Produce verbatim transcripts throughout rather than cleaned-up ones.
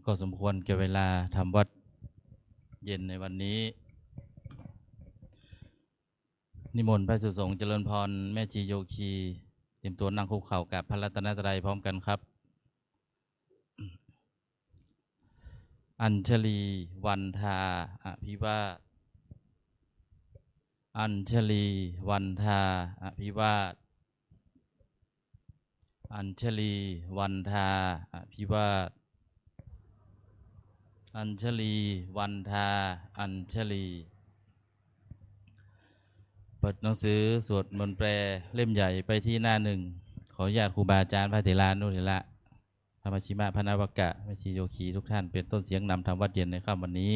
ก็สมควรแก่เวลาทำวัตรเย็นในวันนี้ นิมนต์พระภิกษุสงฆ์เจริญพร แม่ชีโยคี เตรียมตัวนั่งคุกเข่ากราบพระรัตนตรัยพร้อมกันครับ อัญชลีวันทาอภิวาท อัญชลีวันทาอภิวาท อัญชลีวันทาอภิวาท อัญชลีวันทา อัญชลี เปิดหนังสือสวดมนต์แปลเล่มใหญ่ไปที่หน้าหนึ่ง ขออนุญาตครูบาอาจารย์ พระเถรานุเถระ พระมัชฌิมะ พระนวกะ แม่ชีโยคีทุกท่านเป็นต้นเสียงนำทำวัตรเย็นในค่ำวันนี้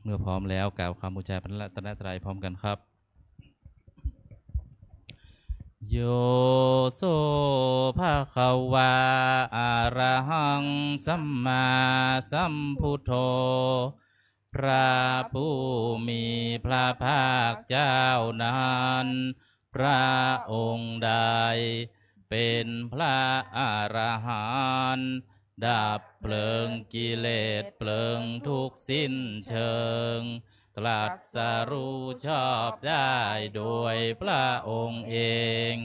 เมื่อพร้อมแล้วกล่าวคำบูชาพระรัตนตรัยพร้อมกันครับ Yo so bhagavā arahaṃ sammāsambuddho พระผู้มีพระภาคเจ้านั้น พระองค์ใดเป็นพระอรหันต์ ดับเพลิงกิเลสเพลิงทุกข์สิ้นเชิง ตรัสรู้ชอบได้โดยพระองค์เอง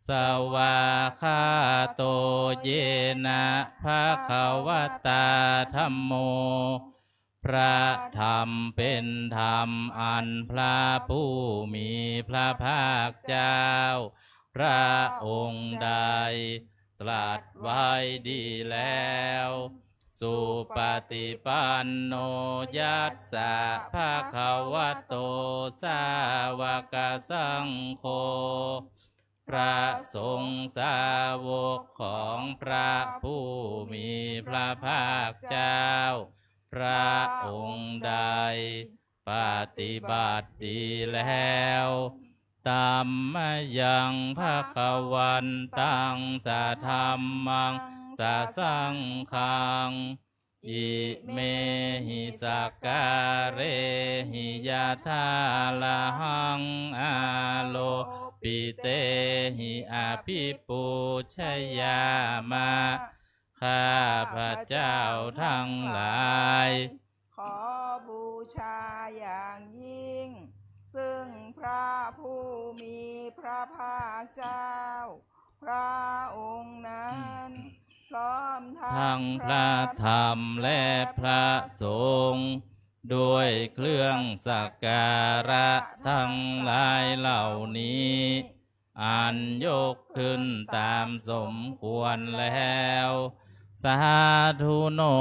Svākkhāto yena bhagavatā dhammo พระธรรมเป็นธรรมอันพระผู้มีพระภาคเจ้า พระองค์ใดตรัสไว้ดีแล้ว Supaṭipanno yassa bhagavato sāvakasaṅgho พระสงฆ์สาวกของพระผู้มีพระภาคเจ้า พระองค์ใดปฏิบัติดีแล้ว Tammayaṃ bhagavantaṃ sadhammaṃ sasaṅghaṃ Imehi sakkārehi yathārahaṃ āropitehi abhipūjayāma. ข้าพเจ้าทั้งหลาย ขอบูชาอย่างยิ่ง ซึ่งพระผู้มีพระภาคเจ้า พระองค์นั้น พร้อมทั้ง ทั้งพระธรรมและพระสงฆ์ ด้วยเครื่องสักการะทั้งหลายเหล่านี้ อันยกขึ้นตามสมควรแล้ว Sādhu no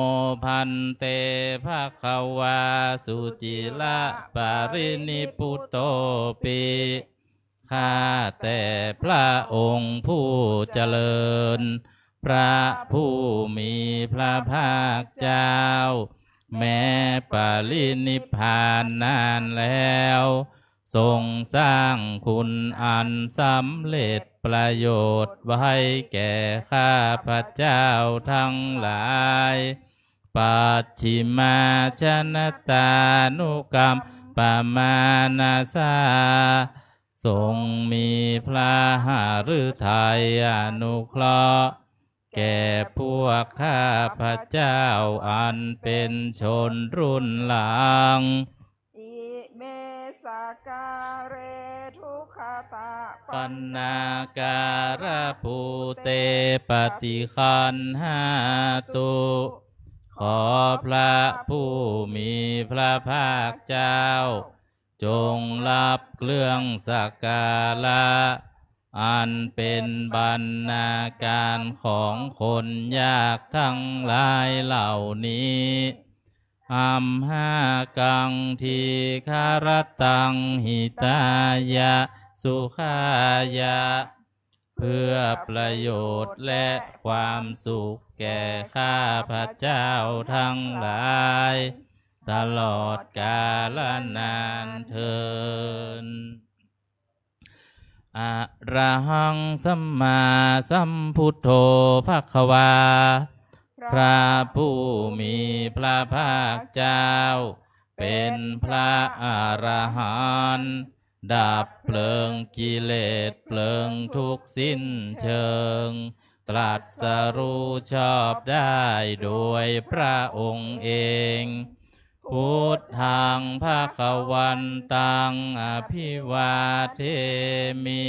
bhante bhagavā suciraparinibbutopi. ข้าแต่พระองค์ผู้เจริญ พระผู้มีพระภาคเจ้า แม้ปรินิพพานนานแล้ว ทรงสร้างคุณอันสำเร็จประโยชน์ไว้แก่ข้าพเจ้าทั้งหลาย Pacchimājanatānukampamānasā ทรงมีพระหฤทัยอนุเคราะห์ แก่พวกข้าพเจ้าอันเป็นชนรุ่นหลัง Ime sakkāre duggatapaṇṇākārabhūte paṭiggaṇhātu. ขอพระผู้มีพระภาคเจ้า จงรับเครื่องสักการะ อันเป็นบรรณาการของคนยากทั้งหลายเหล่านี้ Amhākaṃ dīgharattaṃ hitāya sukhāya เพื่อประโยชน์และความสุขแก่ข้าพเจ้าทั้งหลาย ตลอดกาลนานเทอญ Arahaṃ sammāsambuddho bhagavā พระผู้มีพระภาคเจ้า เป็นพระอรหันต์ ดับเพลิงกิเลสเพลิงทุกข์สิ้นเชิง ตรัสรู้ชอบได้โดยพระองค์เอง Buddhaṃ bhagavantaṃ abhivādemi.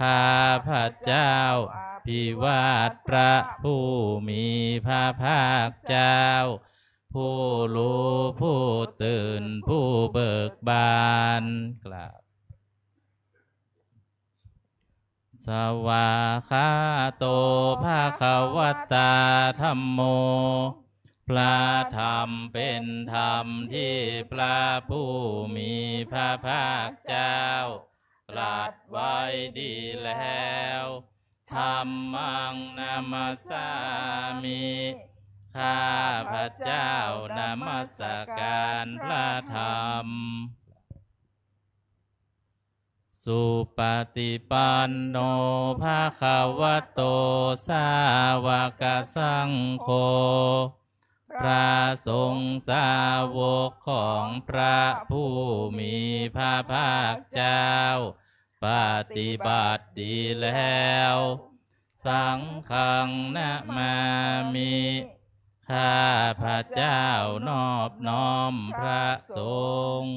ข้าพเจ้าอภิวาทพระผู้มีพระภาคเจ้า ผู้รู้ผู้ตื่นผู้เบิกบาน กราบ Svākkhāto bhagavatā dhammo. พระธรรมเป็นธรรมที่พระผู้มีพระภาคเจ้าตรัสไว้ดีแล้ว Dhammaṃ namassāmi. ข้าพเจ้านมัสการพระธรรม Supaṭipanno bhagavato sāvakasaṅgho. พระสงฆ์สาวกของพระผู้มีพระภาคเจ้า ปฏิบัติดีแล้ว Saṅghaṃ namāmi. ข้าพเจ้านอบน้อมพระสงฆ์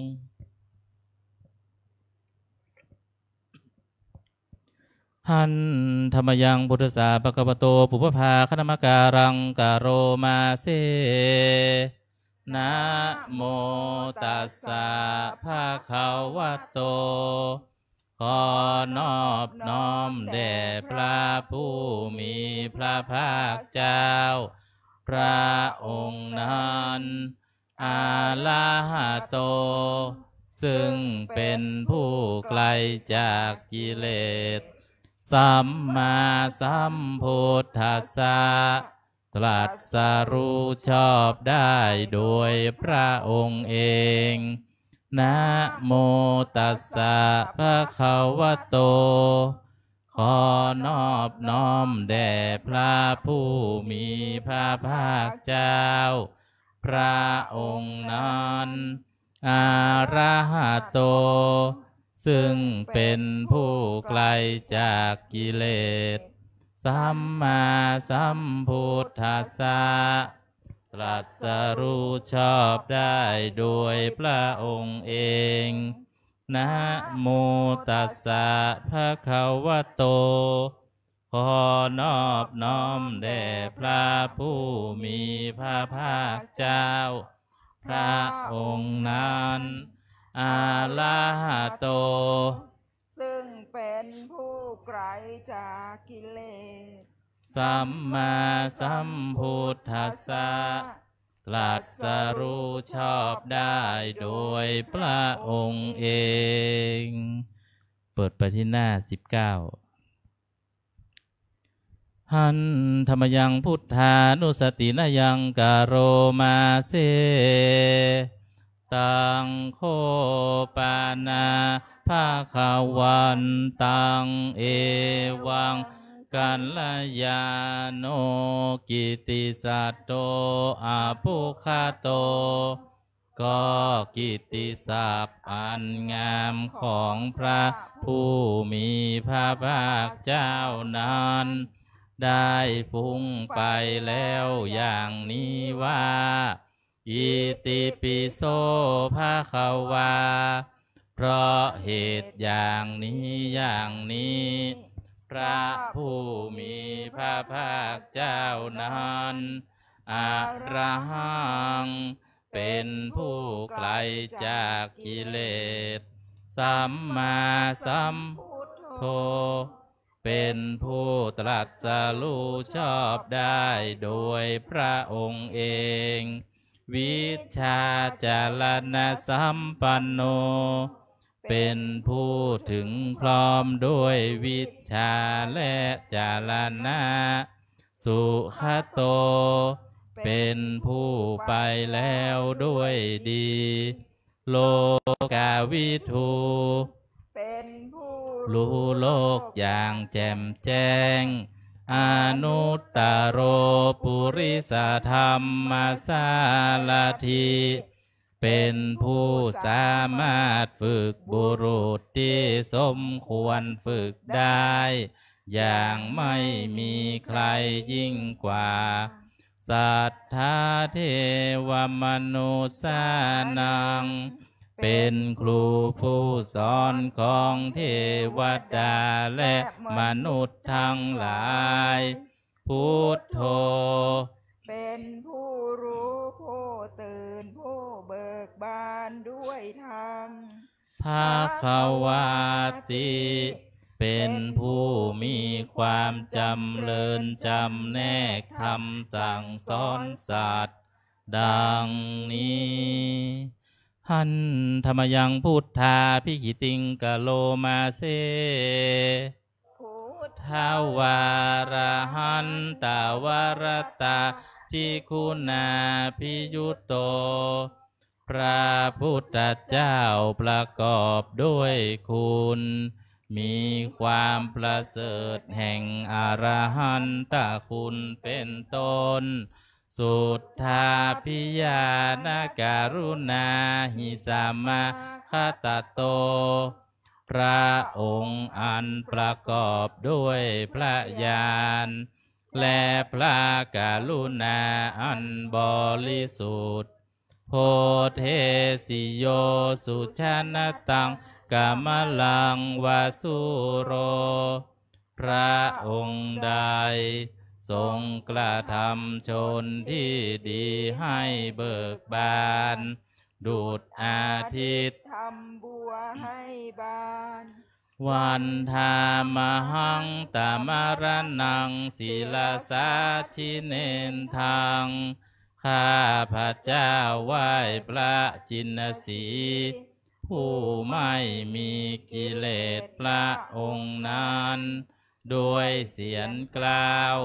Handa mayaṃ buddhassa bhagavato pubbabhāganamakāraṃ karoma se. Namo tassa bhagavato. ขอนอบน้อมแด่พระผู้มีพระภาคเจ้า พระองค์นั้น Arahato ซึ่งเป็นผู้ไกลจากกิเลส Sammāsambuddhassa ตรัสรู้ชอบได้โดยพระองค์เอง Namo tassa bhagavato. ขอนอบน้อมแด่พระผู้มีพระภาคเจ้า พระองค์นั้น Arahato ซึ่งเป็นผู้ไกลจากกิเลส Sammāsambuddhassa ตรัสรู้ชอบได้โดยพระองค์เอง Namo tassa bhagavato. ขอนอบน้อมแด่พระผู้มีพระภาคเจ้า พระองค์นั้น Arahato ซึ่งเป็นผู้ไกลจากกิเลส Sammāsambuddhassa ตรัสรู้ชอบได้โดยพระองค์เอง เปิดไปที่หน้าสิบเก้า Handa mayaṃ buddhānussatinayaṃ karoma se. Taṃ kho pana bhagavantaṃ evaṃ kalyāṇo kittisaddo abbhuggato. ก็กิตติศัพท์อันงามของพระผู้มีพระภาคเจ้านั้น ได้ฟุ้งไปแล้วอย่างนี้ว่า Itipi so bhagavā. เพราะเหตุอย่างนี้อย่างนี้ พระผู้มีพระภาคเจ้านั้น Arahaṃ เป็นผู้ไกลจากกิเลส Sammāsambuddho เป็นผู้ตรัสรู้ชอบได้โดยพระองค์เอง Vijjācaraṇasampanno เป็นผู้ถึงพร้อมด้วยวิชชาและจรณะ Sugato เป็นผู้ไปแล้วด้วยดี Lokavidū เป็นผู้รู้โลกอย่างแจ่มแจ้ง Anuttaro purisadammasārathi เป็นผู้สามารถฝึกบุรุษที่สมควรฝึกได้ อย่างไม่มีใครยิ่งกว่า Satthā devamanussānaṃ เป็นครูผู้สอนของเทวดาและมนุษย์ทั้งหลาย Buddho เป็นผู้รู้ผู้ตื่นผู้เบิกบานด้วยธรรม Bhagavāti เป็นผู้มีความจำเริญจำแนกธรรมสั่งสอนสัตว์ ดังนี้ Hanthamayaṃ buddhābhigītiṃ karoma se. Buddhavārahantavaratā ṭhiguṇābhiyutto พระพุทธเจ้าประกอบด้วยคุณ มีความประเสริฐแห่งอรหันตคุณเป็นต้น Suddhābhiñāṇakaruṇāhi samāgatatto พระองค์อันประกอบด้วยพระญาณ และพระกรุณาอันบริสุทธิ์ Bodhesi yo sujanataṃ kamalaṃva sūro พระองค์ใดทรงกระทำชนที่ดีให้เบิกบาน ดุจอาทิตย์ ทำบัวให้บาน Vandāmahaṃ tamaraṇaṃ sirasā jinendaṃ ข้าพเจ้าไหว้พระจินสีห์ ผู้ไม่มีกิเลสพระองค์นั้น ด้วยเสียงกล่าว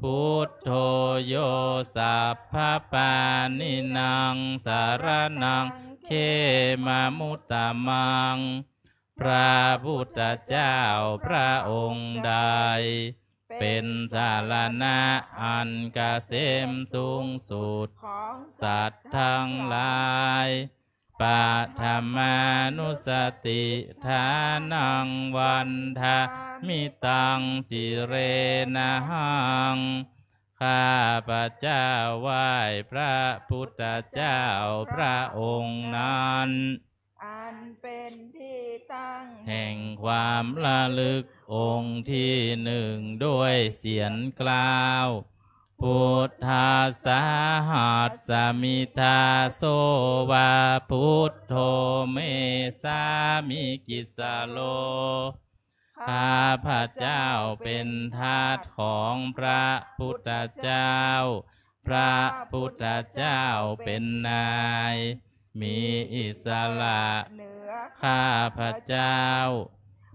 Buddho yo sabbapāṇīnaṃ saraṇaṃ khemamuttamaṃ พระพุทธเจ้าพระองค์ใด เป็นสรณะอันเกษมสูงสุด ของสัตว์ทั้งหลาย Paṭhamānussatiṭṭhānaṃ vandāmi taṃ sirenahaṃ ข้าพเจ้าไหว้พระพุทธเจ้าพระองค์นั้น อันเป็นที่ตั้ง แห่งความระลึกองค์ที่หนึ่งด้วยเสียงกล่าว Buddhassāhasmi dāso va buddho me sāmikissaro ข้าพเจ้าเป็นทาสของพระพุทธเจ้า พระพุทธเจ้าเป็นนาย มีอิสระเหนือข้าพเจ้า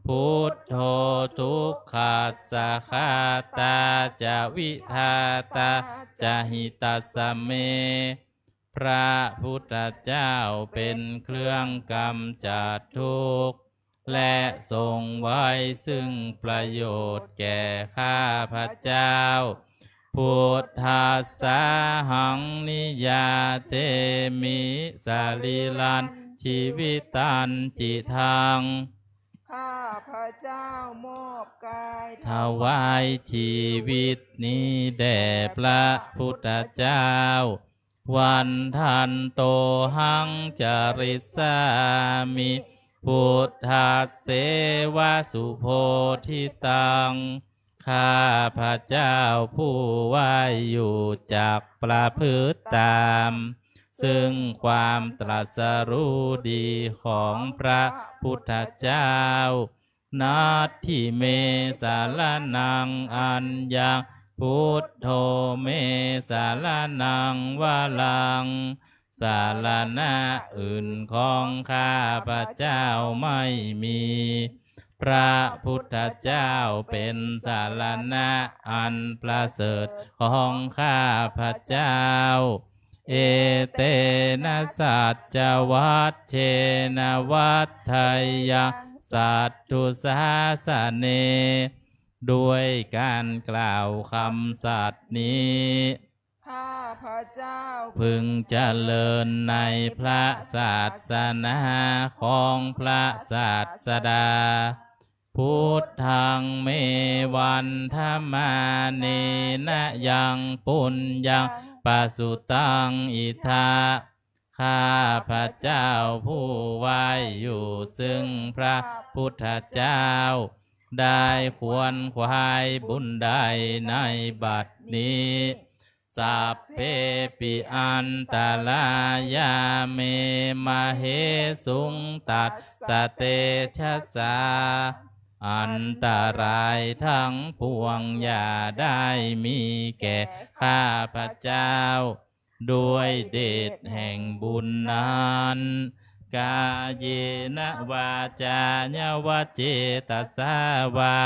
Buddho dukkhassa ghātā ca vidhātā ca hitassa me พระพุทธเจ้าเป็นเครื่องกำจัดทุกข์ และทรงไว้ซึ่งประโยชน์แก่ข้าพเจ้า Buddhassāhaṃ niyyādemi sarīrañca jīvitañcidaṃ ข้าพเจ้ามอบกายถวายชีวิตนี้แด่พระพุทธเจ้า Vandantohaṃ carissāmi buddhassevasubodhitaṃ ข้าพเจ้าผู้ไหว้อยู่จักประพฤติตาม ซึ่งความตรัสรู้ดีของพระพุทธเจ้า Natthi me saraṇaṃ aññaṃ buddho me saraṇaṃ varaṃ สรณะอื่นของข้าพเจ้าไม่มี พระพุทธเจ้าเป็นสรณะอันประเสริฐของข้าพเจ้า Etena saccavajjena vaḍḍheyyaṃ satthu sāsane ด้วยการกล่าวคำสัตย์นี้ ข้าพเจ้า พึงเจริญในพระศาสนาของพระศาสดา Buddhaṃ me vandamānena yaṃ puññaṃ pasutaṃ idha. ข้าพเจ้าผู้ไหว้อยู่ซึ่งพระพุทธเจ้า ได้ขวนขวายบุญใดในบัดนี้ Sabbepi antarāyā me māhesuṃ tassa tejasā. อันตรายทั้งปวงอย่าได้มีแก่ข้าพเจ้า ด้วยเดชแห่งบุญนั้น Kāyena vācāya va cetasā vā.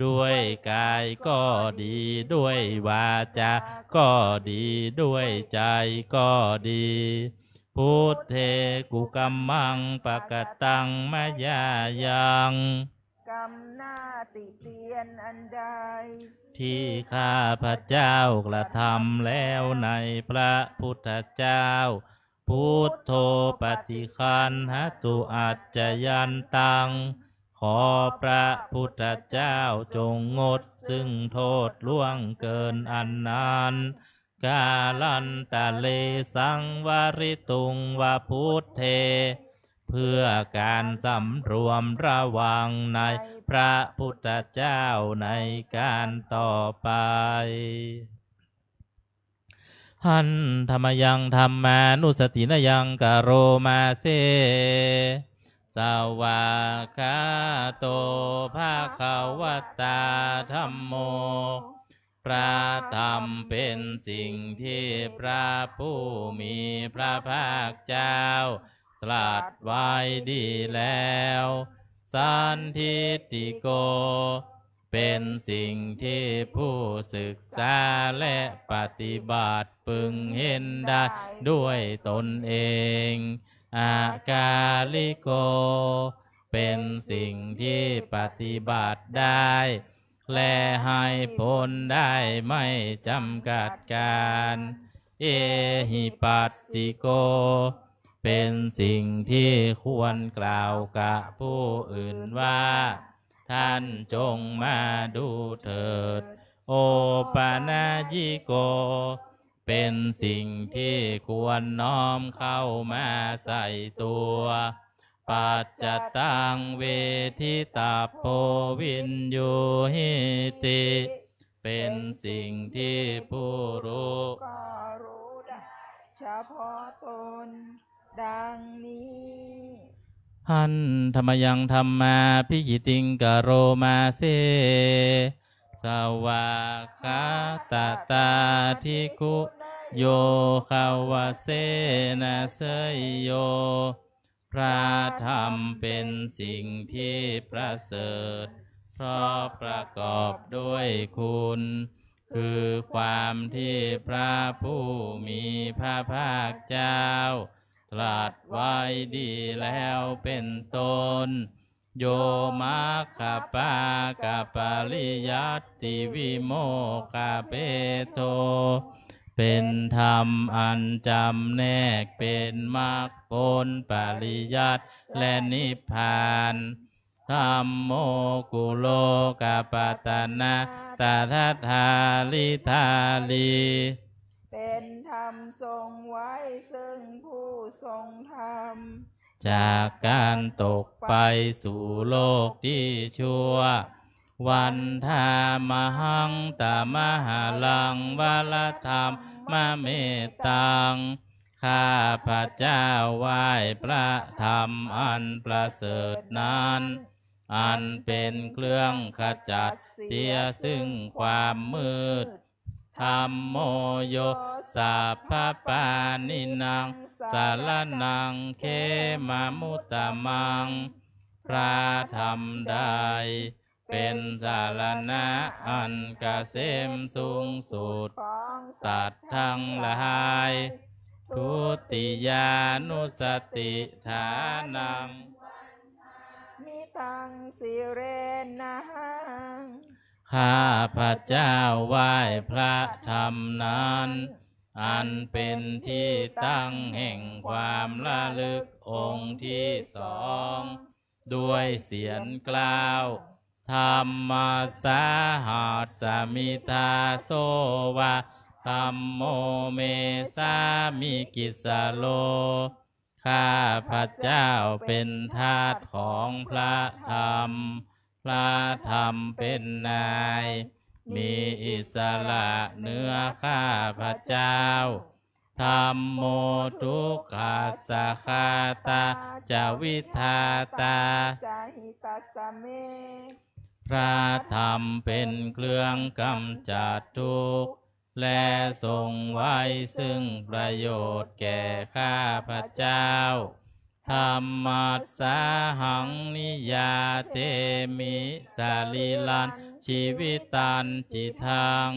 ด้วยกายก็ดี ด้วยวาจาก็ดี ด้วยใจก็ดี Buddhe kukammaṃ pakataṃ mayā yaṃ. กรรมหน้าติเตียนอันใด ที่ข้าพเจ้ากระทำแล้วในพระพุทธเจ้า Buddho paṭiggaṇhatu accayantaṃ. ขอพระพุทธเจ้าจงงดซึ่งโทษล่วงเกินอันนั้น Kālantare saṃvarituṃ va buddhe. เพื่อการสำรวมระวังในพระพุทธเจ้าในการต่อไป Handa mayaṃ dhammānussatinayaṃ karoma se. Svākkhāto bhagavatā dhammo. พระธรรมเป็นสิ่งที่พระผู้มีพระภาคเจ้าตรัสไว้ดีแล้ว Sandiṭṭhiko เป็นสิ่งที่ผู้ศึกษาและปฏิบัติพึงเห็นได้ด้วยตนเอง Akāliko เป็นสิ่งที่ปฏิบัติได้ และให้ผลได้ไม่จำกัดกาล Ehipassiko เป็นสิ่งที่ควรกล่าวกับผู้อื่นว่า ท่านจงมาดูเถิด Opanayiko เป็นสิ่งที่ควรน้อมเข้ามาใส่ตัว Paccattaṃ veditabbo viññūhīti เป็นสิ่งที่ผู้รู้ก็รู้ได้เฉพาะตน ดังนี้ Handa mayaṃ dhammābhigītiṃ karoma se. Svākkhātatādiguṇayogavasena seyyo. พระธรรมเป็นสิ่งที่ประเสริฐ เพราะประกอบด้วยคุณ คือความที่พระผู้มีพระภาคเจ้าตรัสไว้ดีแล้วเป็นต้น Yo maggapākapariyattivimokkhabhedo เป็นธรรมอันจำแนกเป็นมรรคผลปริยัติและนิพพาน Dhammo kulokapattanatadadhāridhārī เป็นธรรมทรงไว้ซึ่งผู้ทรงธรรม จากการตกไปสู่โลกที่ชั่ว Vandāmahaṃ tamaharaṃ varadhammametaṃ ข้าพเจ้าไหว้พระธรรมอันประเสริฐนั้น อันเป็นเครื่องขจัดเสียซึ่งความมืด Dhammo yo sabbapāṇīnaṃ saraṇaṃ khemamuttamaṃ พระธรรมใด เป็นสรณะอันเกษมสูงสุดของสัตว์ทั้งหลาย Dutiyānussatiṭṭhānaṃ vandāmi taṃ sirenahaṃ ข้าพเจ้าไหว้พระธรรมนั้น อันเป็นที่ตั้งแห่งความระลึกองค์ที่สอง ด้วยเสียงกล่าว Dhammasāhasmi dāso va, dhammo me sāmikissaro. ข้าพเจ้าเป็นทาสของพระธรรม พระธรรมเป็นนาย มีอิสระเหนือข้าพเจ้า Dhammo dukkhassa ghātā ca vidhātā ca hitassa me. พระธรรมเป็นเครื่องกำจัดทุกข์ และทรงไว้ซึ่งประโยชน์แก่ข้าพเจ้า Dhammassāhaṃ niyyādemi sarīrañjīvitañcidaṃ.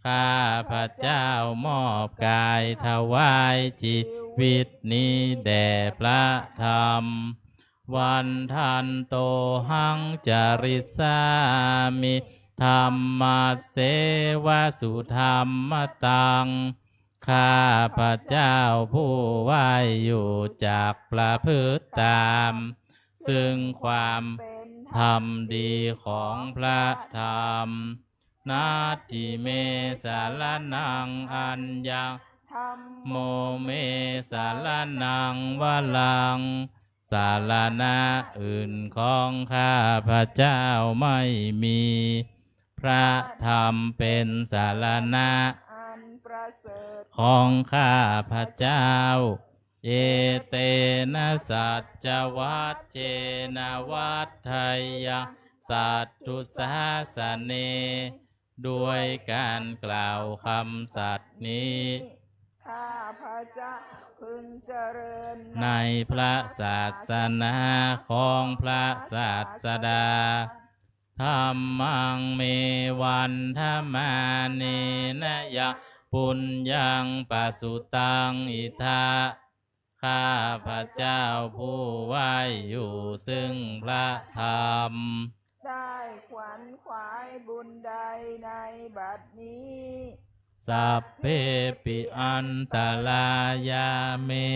ข้าพเจ้ามอบกายถวายชีวิตนี้แด่พระธรรม Vandantohaṃ carissāmi dhammasseva sudhammataṃ. ข้าพเจ้าผู้ไหว้อยู่จักประพฤติตาม ซึ่งความเป็นธรรมดีของพระธรรม Natthi me saraṇaṃ aññaṃ, dhammo me saraṇaṃ varaṃ. สรณะอื่นของข้าพเจ้าไม่มี พระธรรมเป็นสรณะ อันประเสริฐ ของข้าพเจ้า Etena saccavajjena vaḍḍheyyaṃ satthu sāsane. ด้วยการกล่าวคำสัตย์นี้ ข้าพเจ้าพึงเจริญ ในพระศาสนาของพระศาสดา Dhammaṃ me vandamānena yaṃ puññaṃ pasutaṃ idha. ข้าพเจ้าผู้ไหว้อยู่ซึ่งพระธรรม ได้ขวนขวายบุญใดในบัดนี้ Sabbepi antarāyā me,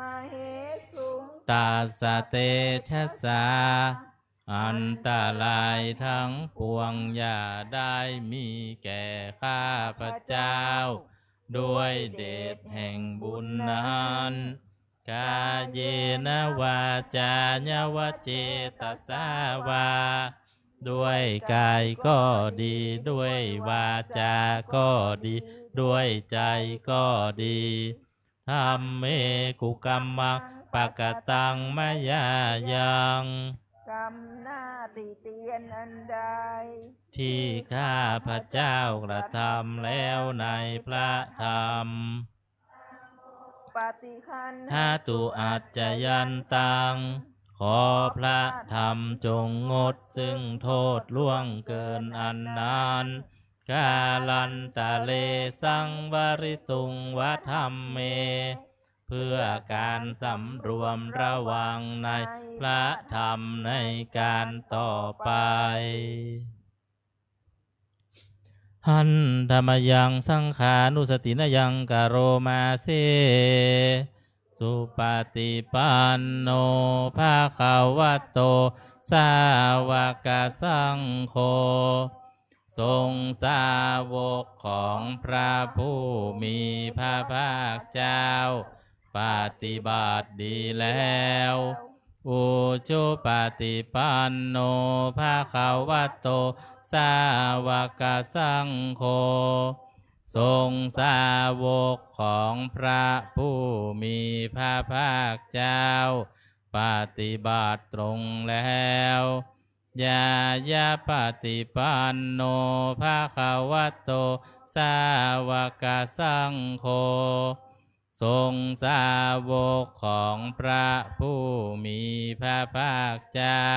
mahesuṃ, tassa tejasā. อันตรายทั้งปวงอย่าได้มีแก่ข้าพเจ้า ด้วยเดชแห่งบุญนั้น Kāyena vācāya va cetasā vā. ด้วยกายก็ดี ด้วยวาจาก็ดี ด้วยใจก็ดี Dhamme kukammaṃ pakataṃ mayā yaṃ. กรรมหน้าติเตียนอันใด ที่ข้าพเจ้ากระทำแล้วในพระธรรม Paṭiggaṇhatu accayantaṃ. ขอพระธรรมจงงดซึ่งโทษล่วงเกินอันนั้น Kālantare saṃvarituṃ va dhamme. เพื่อการสำรวมระวังในพระธรรมในการต่อไป Handa mayaṃ saṅghānussatinayaṃ karoma se. Supaṭipanno bhagavato sāvakasaṅgho. ทรงสาวกของพระผู้มีพระภาคเจ้า ปฏิบัติดีแล้ว Ujupaṭipanno bhagavato sāvakasaṅgho. ทรงสาวกของพระผู้มีพระภาคเจ้า ปฏิบัติตรงแล้ว Ñāyapaṭipanno bhagavato sāvakasaṅgho. ทรงสาวกของพระผู้มีพระภาคเจ้า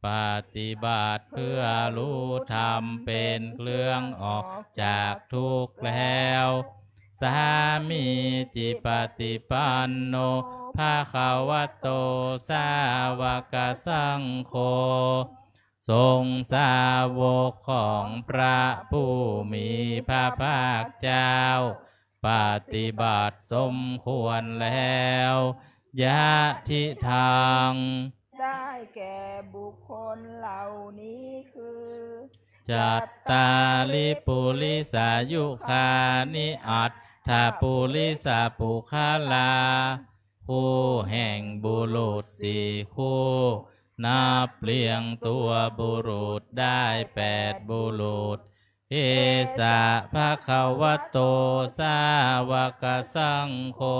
ปฏิบัติเพื่อรู้ธรรมเป็นเครื่องออกจากทุกข์แล้ว Sāmīcipaṭipanno bhagavato sāvakasaṅgho. ทรงสาวกของพระผู้มีพระภาคเจ้า ปฏิบัติสมควรแล้ว Yadidaṃ ได้แก่บุคคลเหล่านี้คือ cattāri purisayugāni aṭṭha purisapuggalā คู่แห่งบุรุษสี่คู่ นับเรียงตัวบุรุษได้แปดบุรุษ esa bhagavato sāvakasaṅgho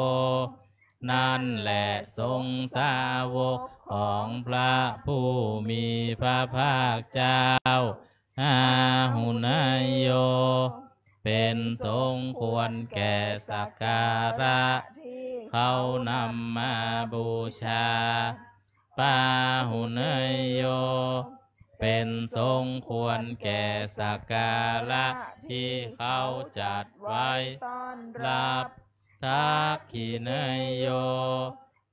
นั่นแหละสงฆ์สาวกของพระผู้มีพระภาคเจ้า āhuneyyo เป็นสงฆ์ควรแก่สักการะ ที่เขานำมาบูชา pāhuneyyo เป็นสงฆ์ควรแก่สักการะ ที่เขาจัดไว้ต้อนรับ dakkhiṇeyyo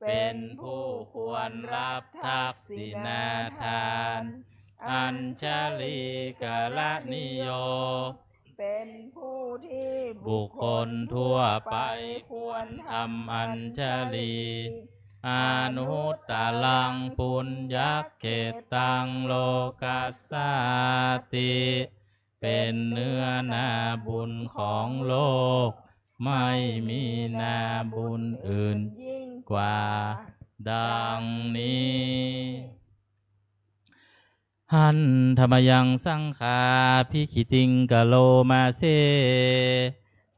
เป็นผู้ควรรับทักษิณาทาน añjalikaraṇīyo เป็นผู้ที่บุคคลทั่วไปควรทำอัญชลี anuttaraṃ puññakkhettaṃ lokassāti เป็นเนื้อนาบุญของโลก ไม่มีนาบุญอื่นยิ่งกว่า ดังนี้ Handa mayaṃ saṅghābhigītiṃ karoma se.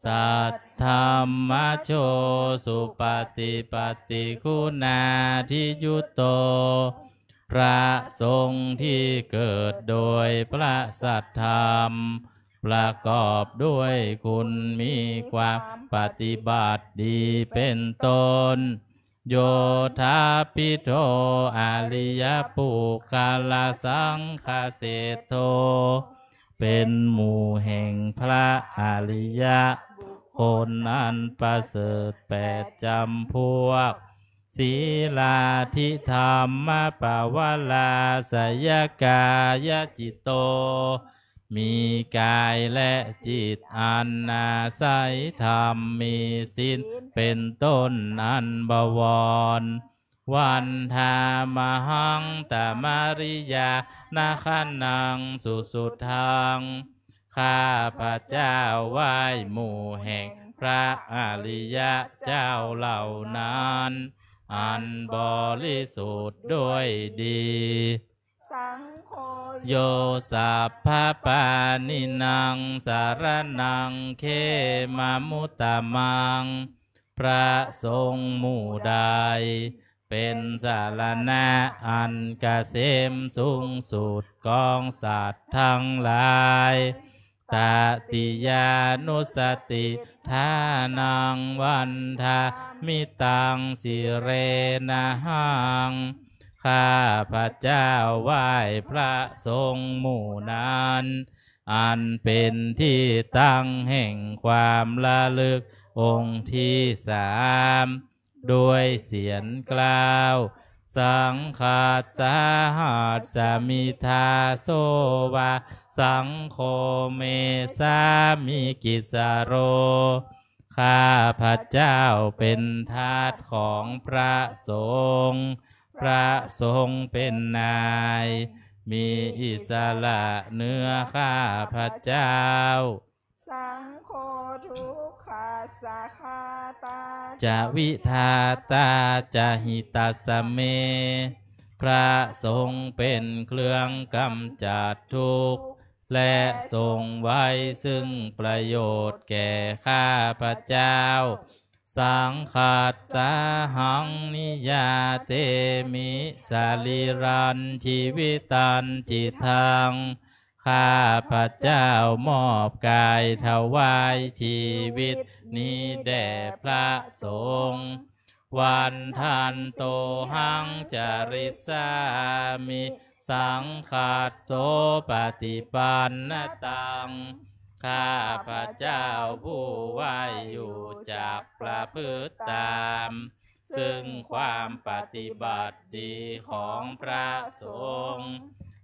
Saddhammajo supaṭipattiguṇādiyutto พระสงฆ์ที่เกิดโดยพระสัทธรรม ประกอบด้วยคุณมีความปฏิบัติดีเป็นต้น Yoṭṭhābbidho ariyapuggalasaṅghaseṭṭho เป็นหมู่แห่งพระอริยะบุคคลอันประเสริฐแปดจำพวก Sīlādidhammapavarāsayakāyacitto มีกายและจิตอันอาศัยธรรม มีศีลเป็นต้นอันบวร Vandāmahaṃ tamariyāna gaṇaṃ susuddhaṃ ข้าพเจ้าไหว้หมู่แห่งพระอริยะเจ้าเหล่านั้น อันบริสุทธิ์ด้วยดี Saṅgho yo sabbapāṇīnaṃ saraṇaṃ khemamuttamaṃ พระสงฆ์หมู่ใด เป็นสรณะอันเกษมสูงสุดของสัตว์ทั้งหลาย Tatiyānussatiṭṭhānaṃ vandāmi taṃ sirenahaṃ ข้าพเจ้าไหว้พระสงฆ์หมู่นั้น อันเป็นที่ตั้งแห่งความระลึกองค์ที่สาม ด้วยเสียงกล่าว Saṅghassa hāsmi dāso va saṅgho me sāmikissaro ข้าพเจ้าเป็นทาสของพระสงฆ์ พระสงฆ์เป็นนาย มีอิสระเหนือข้าพเจ้า Saṅgho dukkhassa ghātā ca vidhātā ca hitassa me พระสงฆ์เป็นเครื่องกำจัดทุกข์ และทรงไว้ซึ่งประโยชน์แก่ข้าพเจ้า Saṅghassāhaṃ niyyādemi sarīrañjīvitañcidaṃ ข้าพเจ้ามอบกายถวายชีวิตนี้แด่พระสงฆ์ Vandantohaṃ carissāmi saṅghassopaṭipannataṃ ข้าพเจ้าผู้ไหว้อยู่จักประพฤติตาม ซึ่งความปฏิบัติดีของพระสงฆ์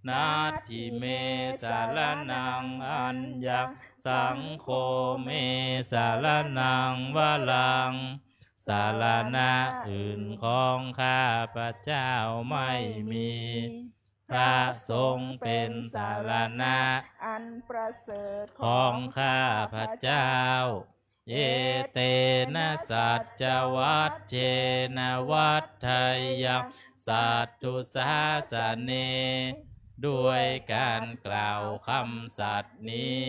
Natthi me saraṇaṃ aññaṃ saṅgho me saraṇaṃ varaṃ สรณะอื่นของข้าพเจ้าไม่มี พระสงฆ์เป็นสรณะ อันประเสริฐของข้าพเจ้า Etena saccavajjena vaḍḍheyyaṃ satthu sāsane. ด้วยการกล่าวคำสัตย์นี้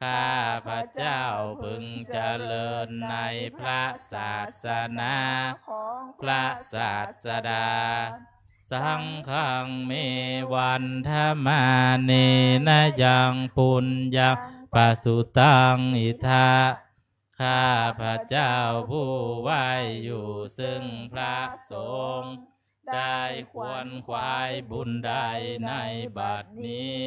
ข้าพเจ้าพึงเจริญในพระศาสนาของพระศาสดา Saṅghaṃ me vandamānena yaṃ puññaṃ pasutaṃ idha. ข้าพเจ้าผู้ไหว้อยู่ซึ่งพระสงฆ์ ได้ขวนขวายบุญใดในบัดนี้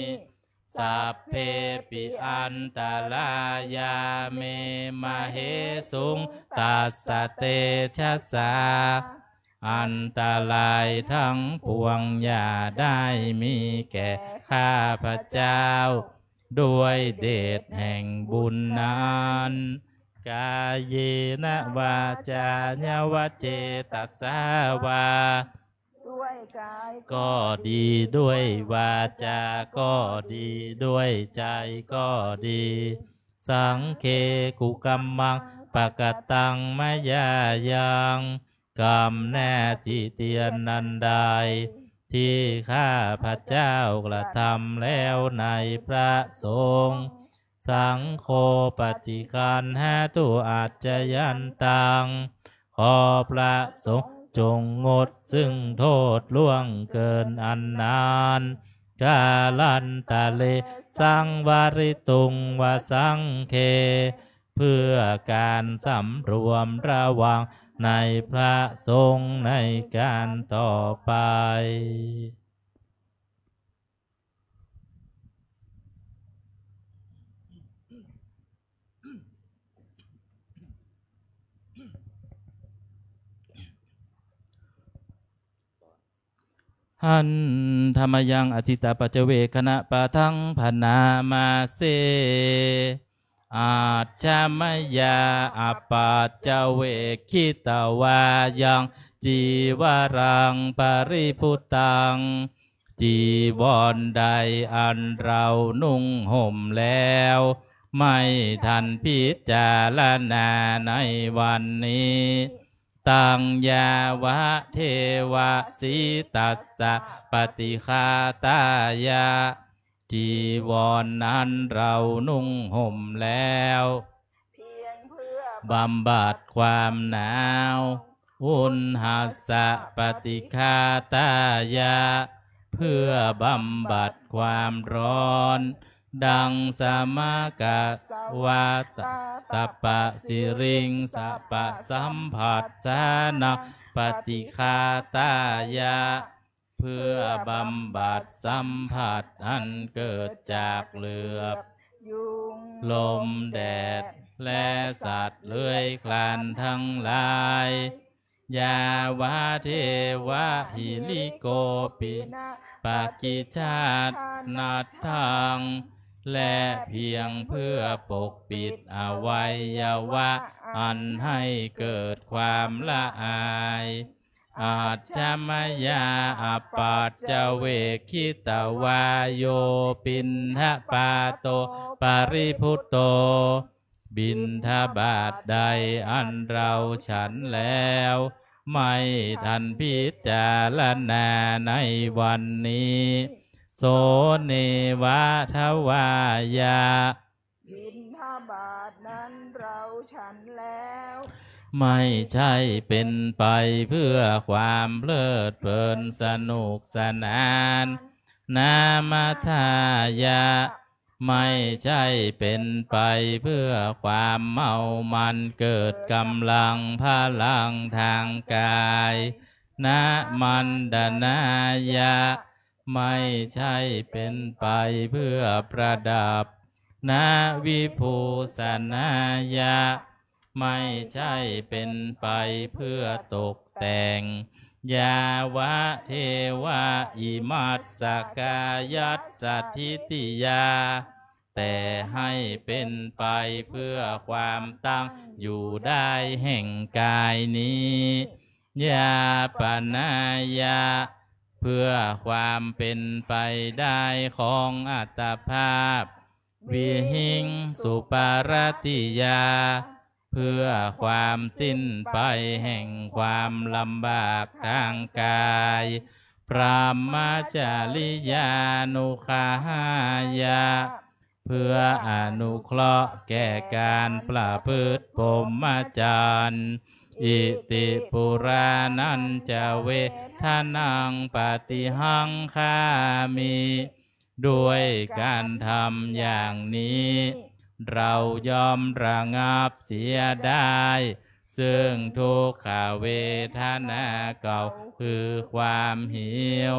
Sabbepi antarāyā me māhesuṃ tassa tejasā. อันตรายทั้งปวงอย่าได้มีแก่ข้าพเจ้า ด้วยเดชแห่งบุญนั้น Kāyena vācāya va cetasā vā ด้วยกายก็ดี ด้วยวาจาก็ดี ด้วยใจก็ดี Saṅghe kukammaṃ pakataṃ mayā yaṃ. กรรมแน่ที่เตียนนั้นได้ ที่ข้าพเจ้ากระทำแล้วในพระสงฆ์ Saṅgho paṭiggaṇhatu accayantaṃ. ขอพระสงฆ์จงงดซึ่งโทษล่วงเกินอันนั้น Kālantare saṃvarituṃ va saṅghe. เพื่อการสำรวมระวังในพระสงฆ์ในการต่อไป Handa mayaṃ atītapaccavekkhaṇapāṭhaṃ bhaṇāma se. Ajja mayā apaccavekkhitvā yaṃ cīvaraṃ paribhuttaṃ. จีวรใดอันเรานุ่งห่มแล้ว ไม่ทันพิจารณาในวันนี้ Taṃ yāvadeva sītassa paṭighātāya. จีวรนั้นเรานุ่งห่มแล้ว เพียงเพื่อบำบัดความหนาว Uṇhassa paṭighātāya. เพื่อบำบัดความร้อน Daṃ samakasavātātapasiriṃsapasamphassānaṃ paṭighātāya. เพื่อบำบัดสัมผัสอันเกิดจากเหลือบ ยุง ลมแดด และสัตว์เลื้อยคลานทั้งหลาย Yāvadeva hirikopinapaṭicchādanatthaṃ. และเพียงเพื่อปกปิดอวัยวะอันให้เกิดความละอาย Ajja mayā apaccavekkhitvā yo piṇḍapāto paribhutto. บิณฑบาตใดอันเราฉันแล้ว ไม่ทันพิจารณาในวันนี้ So neva davāya. บิณฑบาตนั้นเราฉันแล้ว ไม่ใช่เป็นไปเพื่อความเพลิดเพลินสนุกสนาน Namadāya. ไม่ใช่เป็นไปเพื่อความเมามันเกิดกำลังพลังทางกาย Namandanāya. ไม่ใช่เป็นไปเพื่อประดับ Navibhūsanāya. ไม่ใช่เป็นไปเพื่อตกแต่ง Yāvadeva imassa kāyassa ṭhitiyā. แต่ให้เป็นไปเพื่อความตั้ง อยู่ได้แห่งกายนี้ Yāpanāya เพื่อความเป็นไปได้ของอัตภาพ Vihiṃsuparatiyā เพื่อความสิ้นไปแห่งความลำบากทางกาย Brahmacariyānuggahāya เพื่ออนุเคราะห์แก่การประพฤติพรหมจรรย์ Iti purāṇañca vedanaṃ paṭihaṅkhāmi ด้วยการทำอย่างนี้ เราย่อมระงับเสียได้ ซึ่งทุกขเวทนาเก่าคือความหิว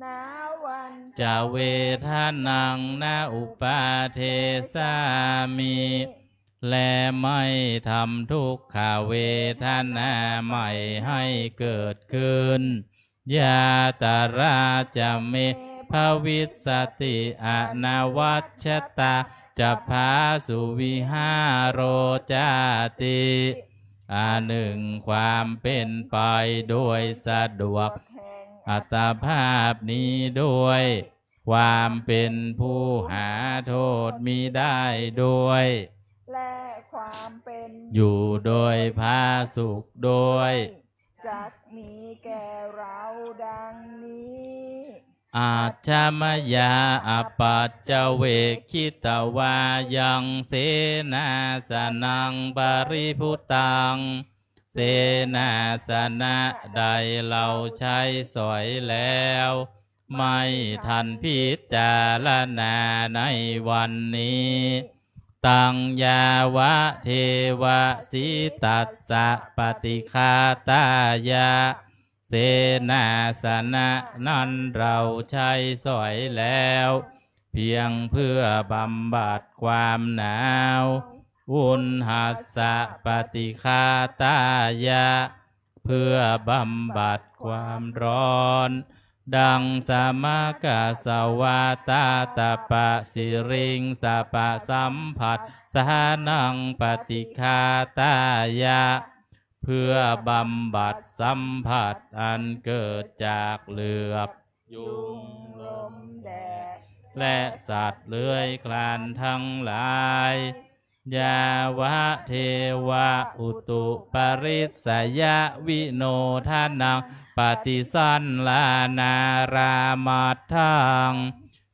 Nāvañca vedanaṃ na uppādessāmi และไม่ทำทุกขเวทนาใหม่ให้เกิดขึ้น Yātrā ca me bhavissati anavajjatā ca phāsuvihāro cāti. อันหนึ่งความเป็นไปโดยสะดวกอัตภาพนี้ด้วย ความเป็นผู้หาโทษมิได้ด้วย และความเป็นอยู่โดยผาสุกด้วย จักมีแก่เราดังนี้ Ajja mayā apaccavekkhitvā yaṃ senāsanaṃ paribhuttaṃ เสนาสนะใดเราใช้สอยแล้ว ไม่ทันพิจารณาในวันนี้ Taṃ yāvadeva sītassa paṭighātāya เสนาสนะนั้นเราใช้สอยแล้ว เพียงเพื่อบำบัดความหนาว Uṇhassa paṭighātāya เพื่อบำบัดความร้อน Daṃsamakasavātātapasiriṃsapasamphassānaṃ paṭighātāya เพื่อบำบัดสัมผัสอันเกิดจากเหลือบยุง ลมแดด และสัตว์เลื้อยคลานทั้งหลาย Yāvadeva utuparissayavinodanaṃ paṭisallānārāmatthaṃ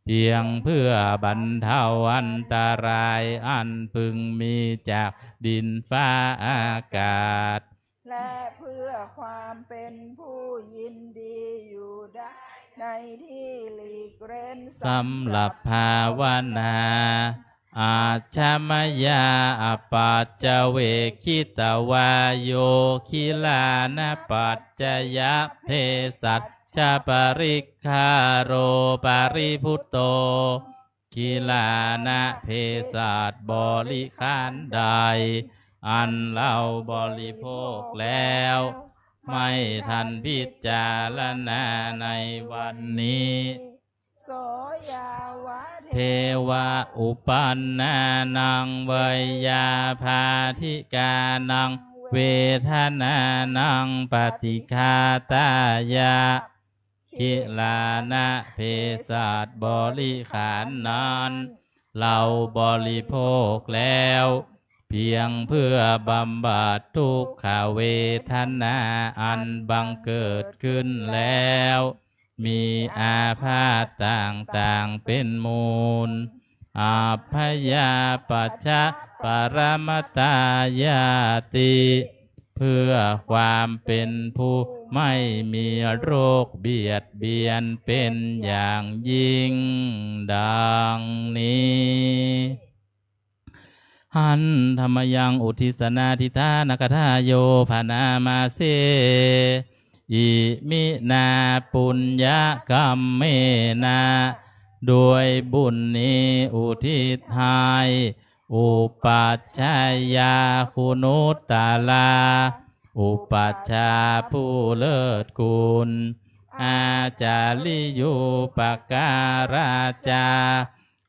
เพียงเพื่อบรรเทาอันตรายอันพึงมีจากดินฟ้าอากาศ และเพื่อความเป็นผู้ยินดีอยู่ได้ในที่หลีกเร้น สำหรับภาวนา Ajja mayā apaccavekkhitvā yo gilānapaccayabhesajjaparikkhāro paribhutto กิลานะเภสัชบริขารใด อันเราบริโภคแล้ว ไม่ทันพิจารณาในวันนี้ So yāva devā uppannānaṃ veyyābādhikānaṃ vedanānaṃ paṭighātāya กิลานะเภสัชบริขารนั้น เราบริโภคแล้ว เพียงเพื่อบำบัดทุกขเวทนาอันบังเกิดขึ้นแล้ว มีอาพาธต่างๆเป็นมูล Abyāpajjhaparamatāyāti เพื่อความเป็นผู้ไม่มีโรคเบียดเบียนเป็นอย่างยิ่ง ดังนี้ Handa mayaṃ uddissa nāthitānagāthāyo bhaṇāma se. Iminā puññakammena ด้วยบุญนี้อุทิศให้ upajjhāyā guṇuttarā อุปัชฌาย์ผู้เลิศคุณ ācariyūpakārā ca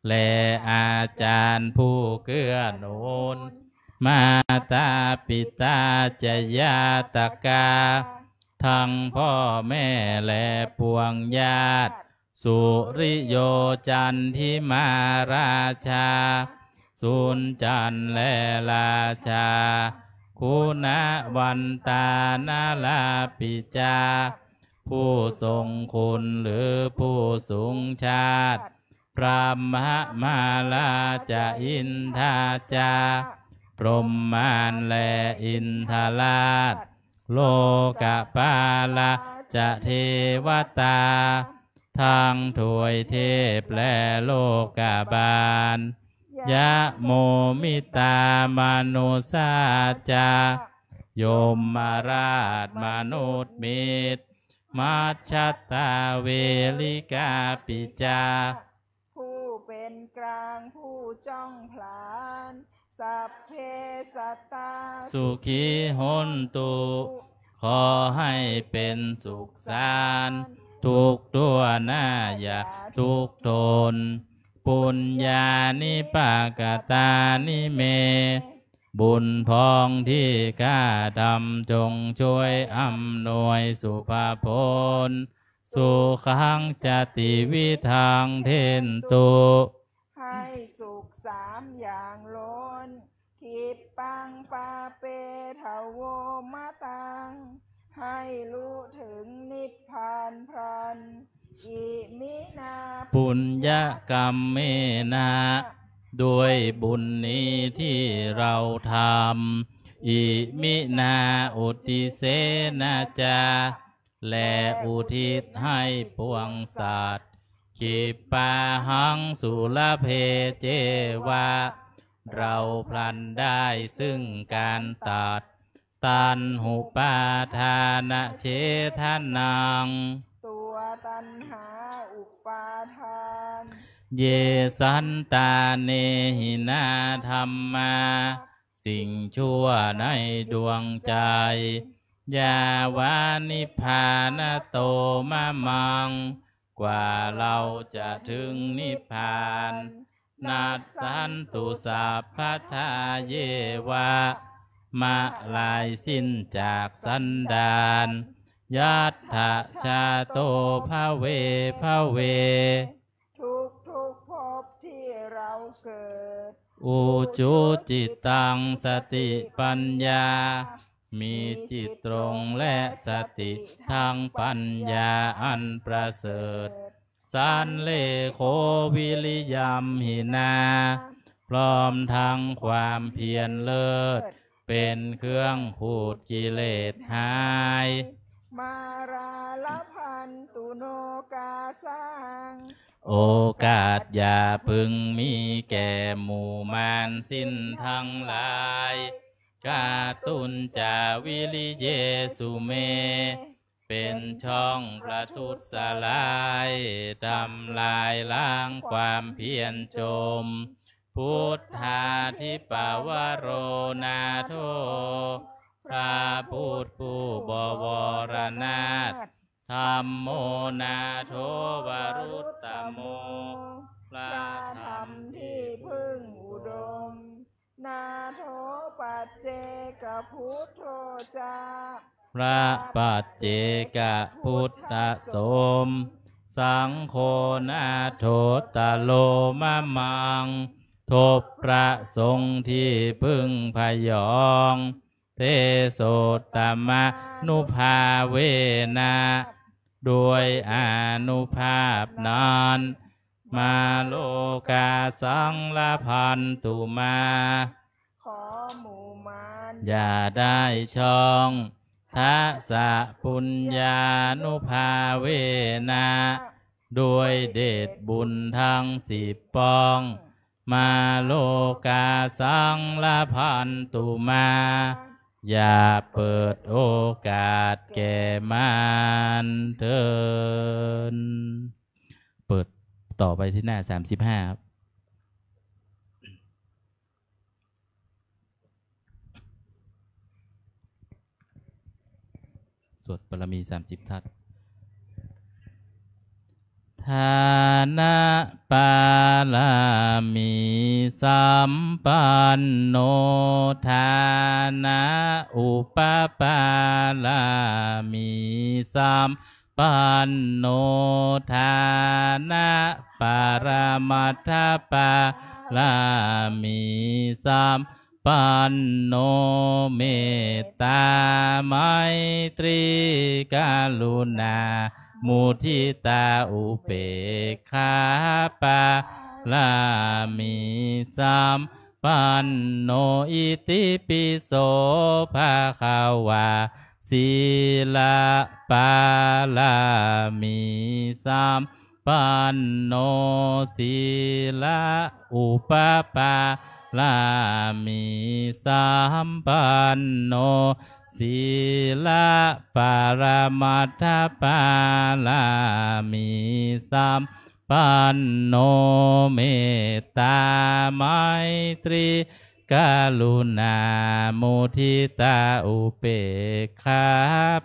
และอาจารย์ผู้เกื้อหนุน mātā pitā ca ñātakā ทั้งพ่อแม่และปวงญาติ suriyo candimā rājā สุญจันทร์และราชา guṇavantā narāpi ca ผู้ทรงคุณหรือผู้สูงชาติ brahmamārā ca indā ca พรหมมารและอินทราช lokapālā ca devatā ทั้งทวยเทพและโลกบาล yamo mittā manussā ca ยมราชมนุษย์มิตร majjhattā verikāpi ca ผู้เป็นกลางผู้จ้องผลาญ sabbe sattā sukhī hontu ขอให้เป็นสุขสันต์ทุกทั่วหน้าอย่าทุกข์ทน puññāni pakatāni me บุญพ้องที่ข้าทำจงช่วยอำนวยสุภผล sukhaṃ ca tividhaṃ dentu ให้สุขสามอย่างล้น khippaṃ pāpetha vomataṃ ให้รู้ถึงนิพพานพลัน iminā puññakammena ด้วยบุญนี้ที่เราทำ iminā uddisena ca และอุทิศให้ปวงสัตว์ khippāhaṃ sulabhe ceva เราพลันได้ซึ่งการตัด taṇhupādānachedanaṃ ตัวตัณหาอุปาทาน ye santāne hinā dhammā สิ่งชั่วในดวงใจ yāva nibbānato mamaṃ กว่าเราจะถึงนิพพาน nassantu sabbadā yeva มะลายสิ้นจากสันดาน yattha jāto bhave bhave ทุกทุกๆภพที่เราเกิด ujucittaṃ satipaññā มีจิตตรงและสติทั้งปัญญาอันประเสริฐ sallekho viriyamhinā พร้อมทั้งความเพียรเลิศ เป็นเครื่องขูดกิเลสหาย mārā labhantu nokāsaṃ โอกาสอย่าพึงมีแก่หมู่มารสิ้นทั้งหลาย kātuñca viriyesu me เป็นช่องประทุษร้าย ทำลายล้างความเพียรจม buddhādhipavaro nātho พระพุทธผู้บวรนาถ dhammo nātho varuttamo พระธรรมที่พึ่งอุดม nātho paccekabuddho ca พระปัจเจกพุทธสม saṅgho nāthottaro mamaṃ ทบพระสงฆ์ที่พึ่งพยอง tesottamānubhāvena ด้วยอานุภาพนั้น mārokāsaṃ labhantu mā ขอหมู่มารอย่าได้ช่อง dasapuññānubhāvena ด้วยเดชบุญทั้งสิบป้อง mārokāsaṃ labhantu mā อย่าเปิดโอกาสแก่มารเถิด เปิดต่อไปที่หน้าสามสิบห้าครับ สวดบารมีสามสิบทัศน์ Dāna pāramī sampanno, dāna upapāramī sampanno, dāna paramatthapāramī sampanno, mettā maitrī karuṇā muditā upekkhā pāramī sampanno, itipi so bhagavā sīla pāramī sampanno, sīla upapāramī sampanno, sīla paramatthapāramī sampanno, mettā maitrī karuṇā muditā upekkhā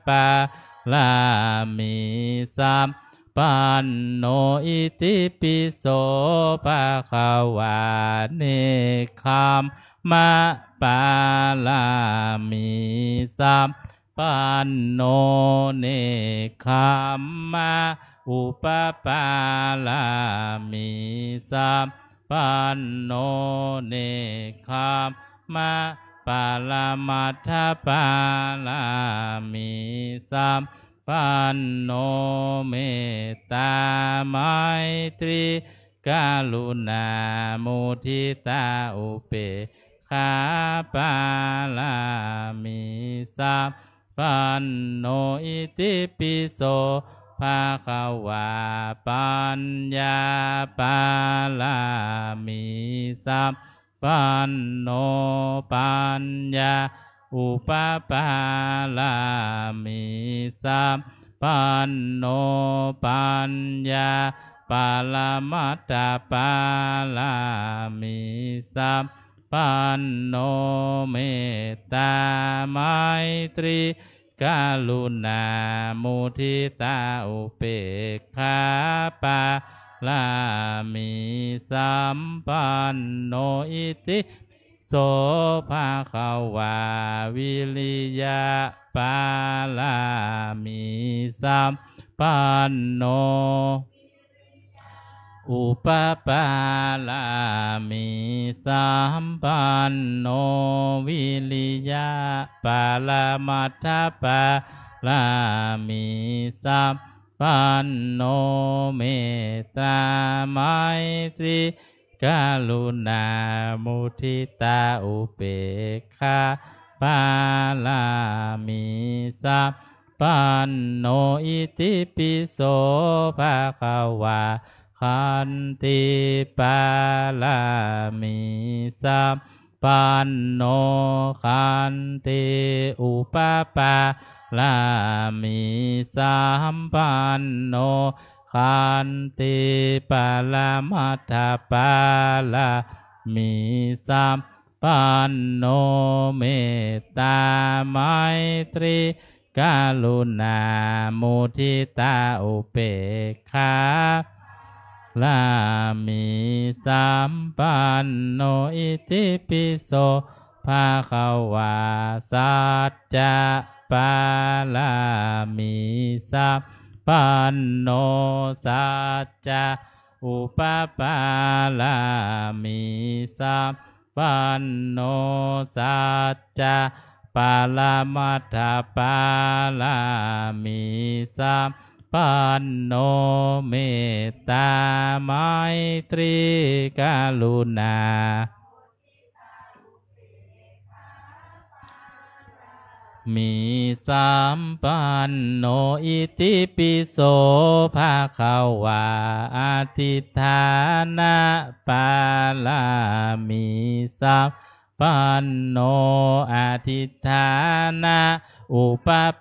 pāramī sampanno, itipi so bhagavā nekkhamma pāramī sampanno, nekkhamma upapāramī sampanno, nekkhamma paramatthapāramī sampanno, mettā maitrī karuṇā muditā upekkhā pāramī sampanno, itipi so bhagavā paññā pāramī sampanno, paññā upapāramī sampanno, paññā paramatthapāramī sampanno, mettā maitrī karuṇā muditā upekkhā pāramī sampanno, itipi so bhagavā viriya pāramī sampanno, upapāramī sampanno, viriya paramatthapāramī sampanno, mettā maitrī karuṇā muditā upekkhā pāramī sampanno, itipi so bhagavā khanti pāramī sampanno, khanti upapāramī sampanno, khanti paramatthapāramī sampanno, mettā maitrī karuṇā muditā upekkhā pāramī sampanno, itipi so bhagavā sacca pāramī sampanno, sacca upapāramī sampanno, sacca paramatthapāramī sampanno, mettā maitrī karuṇā pāramī sampanno, itipi so bhagavā adhiṭṭhāna pāramī sampanno, adhiṭṭhāna upapāramī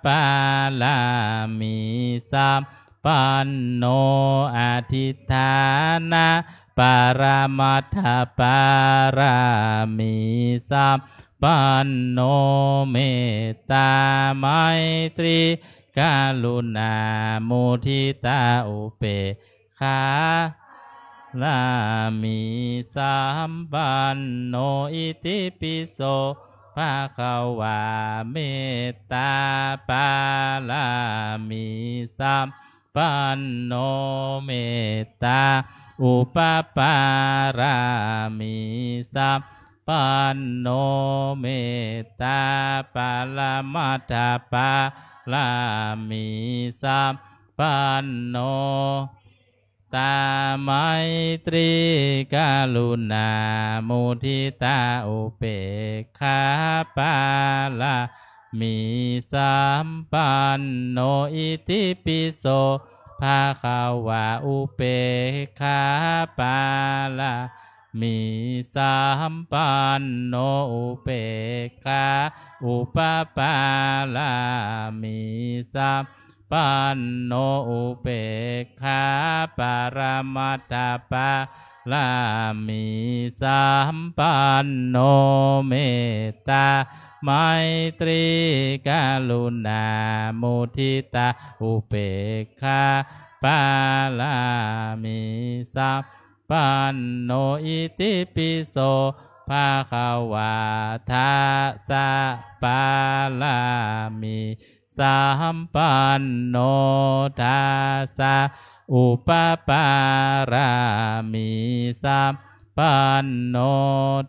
sampanno, adhiṭṭhāna paramatthapāramī sampanno, mettā maitrī karuṇā muditā upekkhā upekkhā pāramī sampanno. Itipi so bhagavā mettā pāramī sampanno, mettā upapāramī sampanno, mettā paramattha pāramī sampanno, tā maitrī karuṇā muditā upekkhā pāramī sampanno. Itipi so bhagavā upekkhā pāramī sampanno, upekkhā upapāramī sampanno, upekkhā paramattha pāramī sampanno, mettā maitrī karuṇā muditā upekkhā pāramī sampanno. Itipi so bhagavā dasa pāramī sampanno, dasa upapāramī sampanno,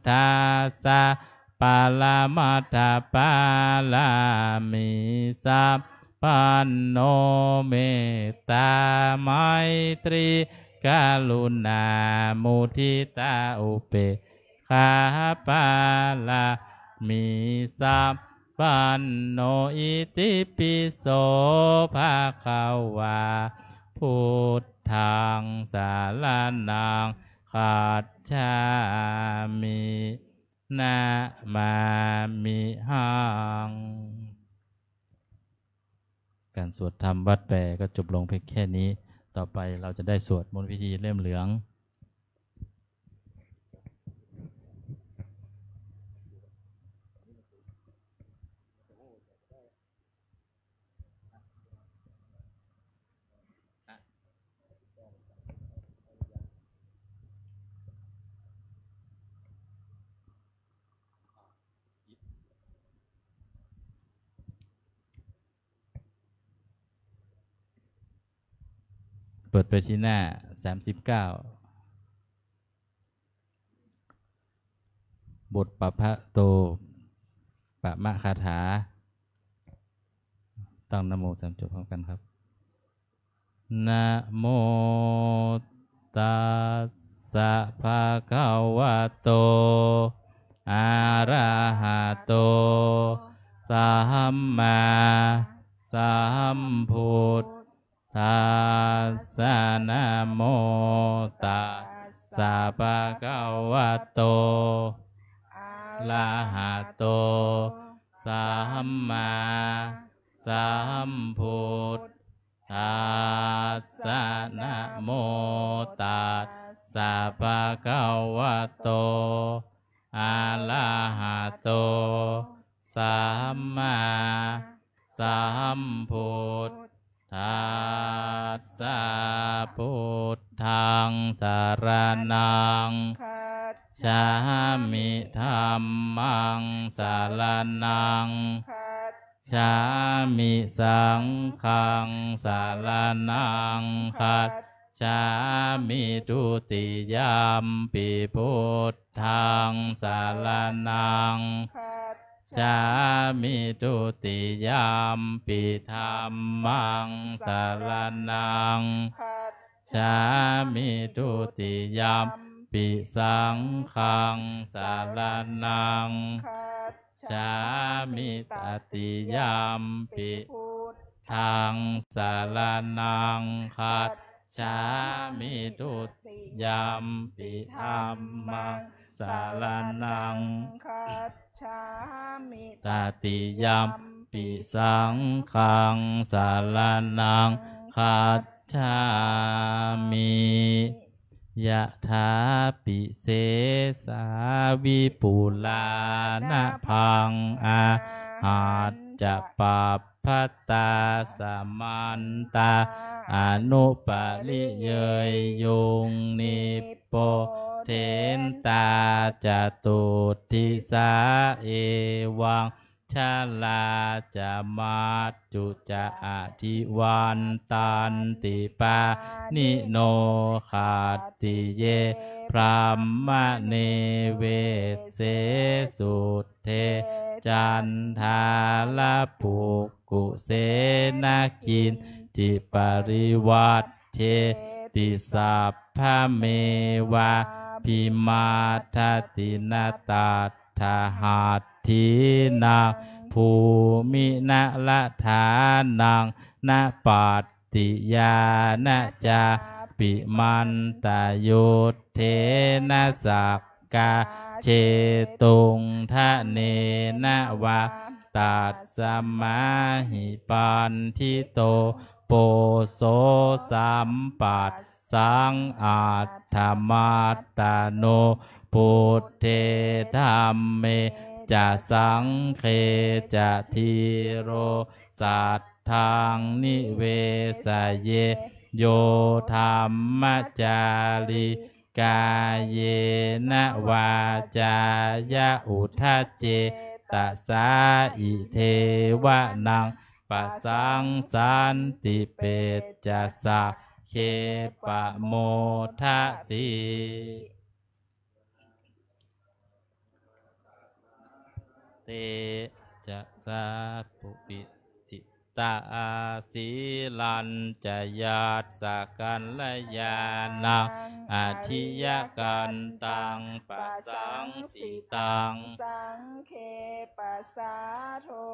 dasa paramattha pāramī sampanno, mettā maitrī karuṇā muditā upekkhā pāramī sampanno. Itipi so bhagavā buddhaṃ saraṇaṃ gacchāmi, namāmihaṃ. การสวดธรรมวัดแปก็จบลงเพียงแค่นี้ ต่อไปเราจะได้สวดมนต์พิธีเล่มเหลือง เปิดไปที่หน้าสามสิบเก้า บทปะพะโตปะมะคาถา ตั้งนะโมสามจบพร้อมกันครับ Namo tassa bhagavato arahato sammāsambuddhassa. Namo tassa bhagavato arahato sammāsambuddhassa. Namo tassa bhagavato arahato sammāsambuddhassa. Buddhaṃ saraṇaṃ gacchāmi. Dhammaṃ saraṇaṃ gacchāmi. Saṅghaṃ saraṇaṃ gacchāmi. Dutiyampi buddhaṃ saraṇaṃ gacchāmi. Dutiyampi dhammaṃ saraṇaṃ gacchāmi. Dutiyampi saṅghaṃ saraṇaṃ gacchāmi. Tatiyampi buddhaṃ saraṇaṃ gacchāmi. Dutiyampi dhammaṃ saraṇaṃ gacchāmi. Tatiyampi saṅghaṃ saraṇaṃ gacchāmi. Yathāpi sesā vipulā nabhaṃ ahacca pab sabbattā samantā anupariyeyyuṃ nibbodhentā catuddisā evaṃ jalā ca maccu ca adhivattanti pāṇino khattiye brāhmaṇe vesse sudde caṇḍālapukkuse na kiñci parivaṭṭeti sabbamevābhimaddati na tattha hatthīnaṃ bhūmi na rathānaṃ na pattiyā na cāpi mantayuddhena sakkā jetuṃ dhanena vā tasmā hi paṇḍito poso sampas saṃ atthamattano buddhe dhamme ca saṅghe ca dhīro saddhaṃ nivesaye yo dhammacārī kāyena vācāya uda cetasā idhevanaṃ pasaṃsanti peccassa khe pamodati. Te ca sā pu pi ti tā sīlañca yassa kalyāṇaṃ adhiyakantaṃ pasaṃsitaṃ saṅghe pasādo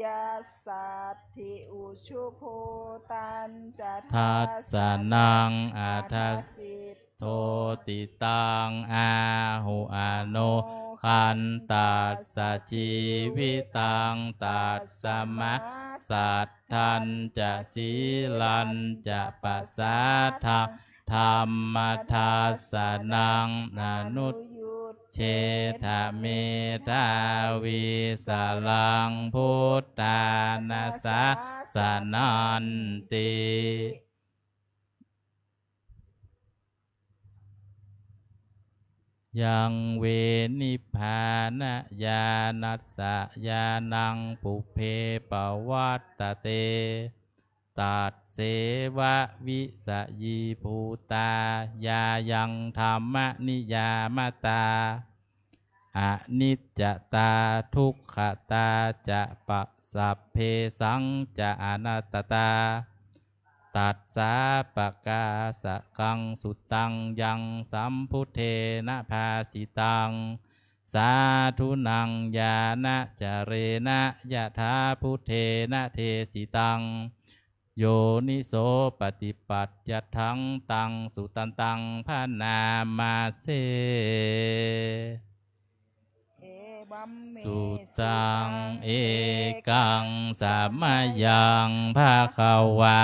yassatthi ujubhūtañca dassanaṃ adasi ṭṭhoti taṃ āhu anogantassa jīvitaṃ. Tasmā saddhañca sīlañca pasādaṃ dhammadassanam anuyujjhedha medhāvī saraṃ buddhāna sāsananti. Yaṃ ve nibbānañāṇassa ñāṇaṃ pubbe pavaṭṭate, tasseva visayībhūtā ñāyaṃ dhammaniyāmatā, aniccatā dukkhatā ca pa sabbesañca anattā. Tassāpakāsakaṃ suttaṃ yaṃ sambuddhena bhāsitaṃ, sādhunaṃ ñāṇacarena yathābhuddhena desitaṃ, yoniso paṭipattyathaṃ taṃ sutantaṃ bhaṇāma se. Evamme sutaṃ. Sutaṃ ekaṃ samayaṃ bhagavā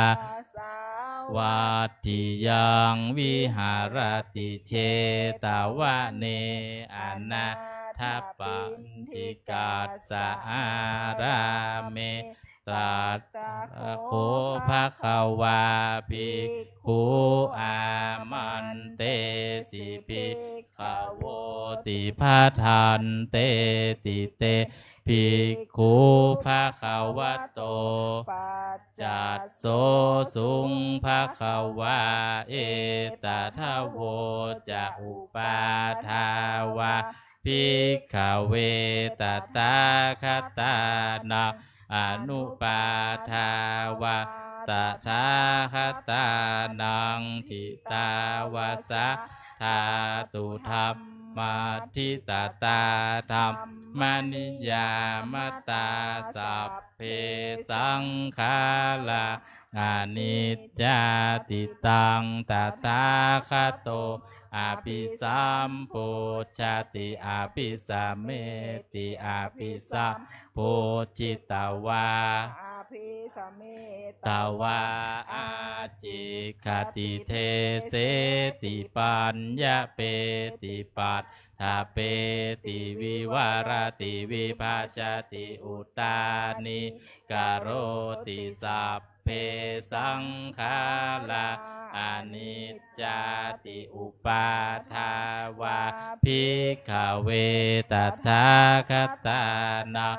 sāvatthiyaṃ viharati jetavane anāthapiṇḍikassa ārāme. Tatra kho bhagavā bhikkhū āmantesi bhikkhavoti. Bhadanteti te bhikkhū bhagavato paccassosuṃ. Bhagavā etadavoca: Uppādā vā bhikkhave tathāgatānaṃ anuppādā vā tathāgatānaṃ ṭhitā va sā dhātu dhammaṭṭhitatā dhammaniyāmatā sabbe saṅkhārā aniccāti. Taṃ tathāgato abhisambujjhati abhisameti, abhisambujjhitvā abhisametvā ācikkhati deseti paññapeti pas dapeti vivarati vibhajati uttānīkaroti. Sabbe saṅkhārā aniccāti. Uppādā vā bhikkhave tathāgatānaṃ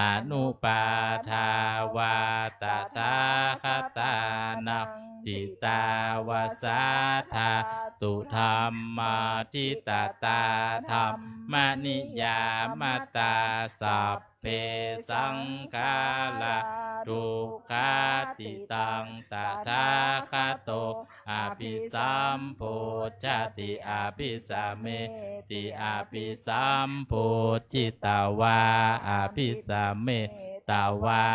anuppādā vā tathāgatānaṃ, ṭhitā va sā dhātu dhammā ṭhitatā dhammaniyāmatā. Sabbe saṅkhārā dukkhāti. Taṃ tathāgato abhisambujjhati abhisameti. Abhisambujjhitvā abhisametvā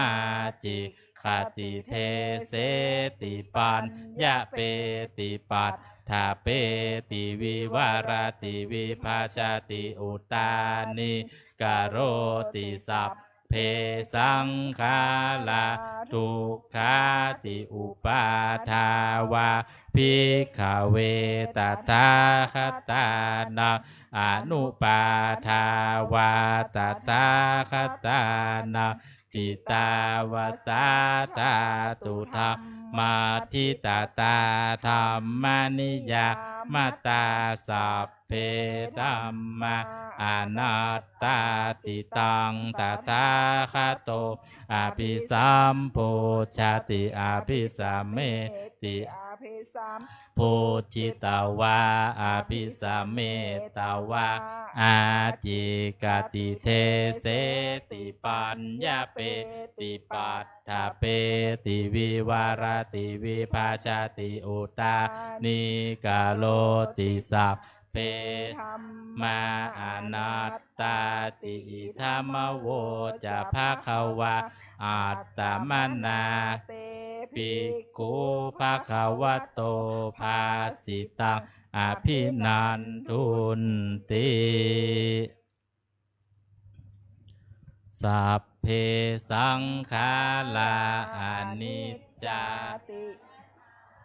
ācikkhati deseti paññapeti paṭṭhapeti vivarati vibhajati uttānīkaroti. Sabbe saṅkhārā dukkhāti. Uppādā vā bhikkhave tathāgatānaṃ anuppādā vā tathāgatānaṃ, ṭhitā va sā dhātu dhammā ṭhitatā dhammaniyāmatā. Sabbe dhammā anattāti. Taṃ tathāgato abhisambujjhati abhisameti. Abhisambujjhitvā abhisametvā ācikkhati deseti paññapeti paṭṭhapeti vivarati vibhajati uttānīkaroti. Sabbe dhammā anattāti. Idamavoca bhagavā. Attamanā te bhikkhū bhagavato bhāsitaṃ abhinandunti. Sabbe saṅkhārā aniccāti.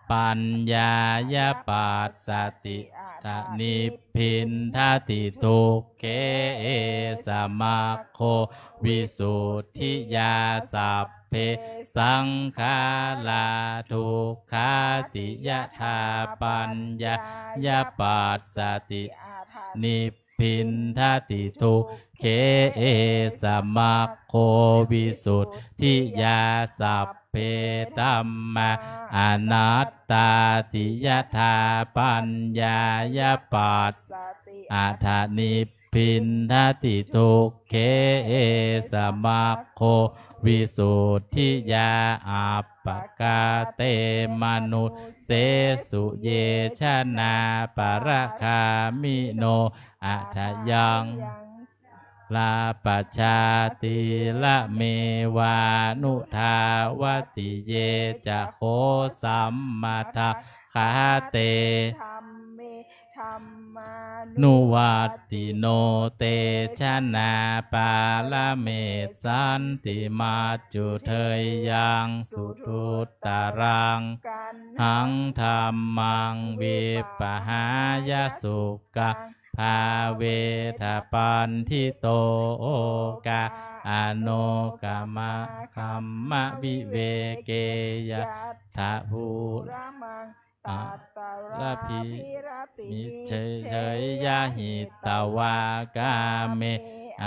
Paññāya passati. Atha nibbindati dukkhe, esa maggo visuddhiyā. Sabbe saṅkhārā dukkhāti. Yadā paññāya passati. Atha nibbindati dukkhe, esa maggo visuddhiyā. Sabbe dhammā anattāti. Yadā paññāya passati. Atha nibbindati dukkhe, esa maggo visuddhiyā. Appakā te manussesu ye janā paragāmino, atha yaṃ lābhajātīramevānudhāvati. Ye ca kho sammadakkhā te dhamme dhammānuvattino, te janā pāramessanti maccudheyyaṃ suduttaraṃ. Kaṇhaṃ dhammaṃ vippahāya sukkaṃ bhāvetha paṇḍito, okāno kamāgamma viveke yattha bhūramaṃ tatrābhinijjheyya. Hitvā kāme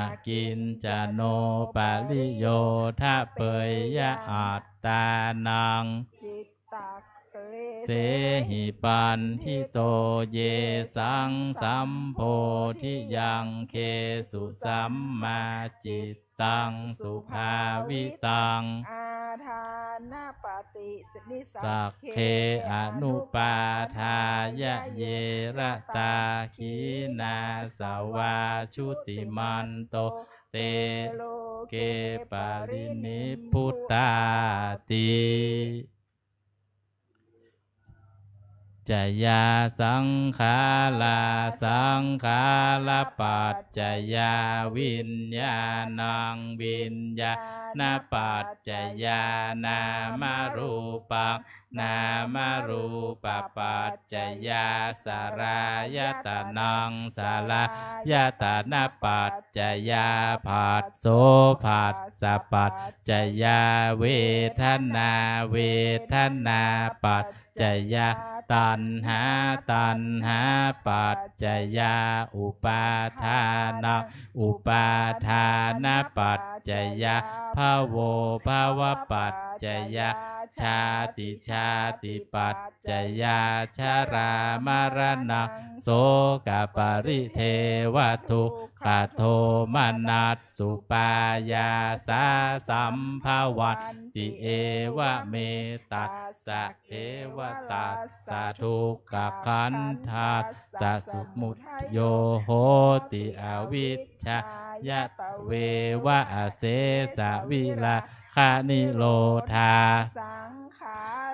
akiñcano pariyodapeyya attānaṃ, cittakklesehi paṇḍito. Yesaṃ sambodhiyaṃ khesu sammā cittaṃ subhāvitaṃ, ādānapaṭinissaggī sakkhī anupādāya, ye ratā khīṇāsavā jutimanto te loke parinibbutāti. Ca yā saṅkhārā saṅkhārapaccayā viññāṇaṃ, viññāṇapaccayā nāmarūpaṃ, nāmarūpapaccayā saḷāyatanaṃ, saḷāyatanapaccayaṃ phasso, phassapaccayaṃ vedanā, vedanāpaccayā taṇhā, taṇhāpaccayā upādānaṃ, upādānapaccayā bhavo, bhavapaccayā jāti, jātipaccayā jarāmaraṇaṃ sokaparidevadukkhadomanassupāyāsā sambhavanti. Evameta tassa kevalassa dukkhakhandhassa samudayo hoti, avijjāya tveva asesavilāganirodhā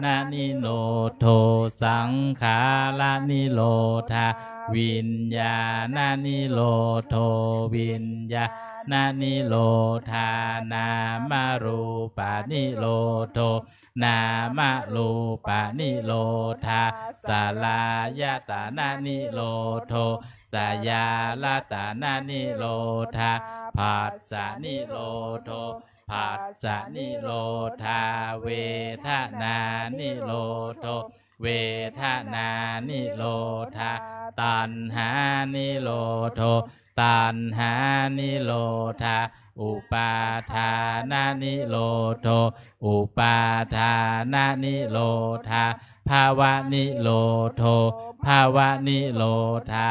nanirodho, saṅkhāranirodhā viññāṇanirodho, viññāṇanirodhā nāmarūpanirodho, nāmarūpanirodhā saḷāyatananirodho, saḷāyatananirodhā phassanirodho, phassanirodhā vedanānirodho, vedanānirodhā taṇhānirodho, taṇhānirodhā upādānanirodho, upādānanirodhā bhavanirodho, bhavanirodhā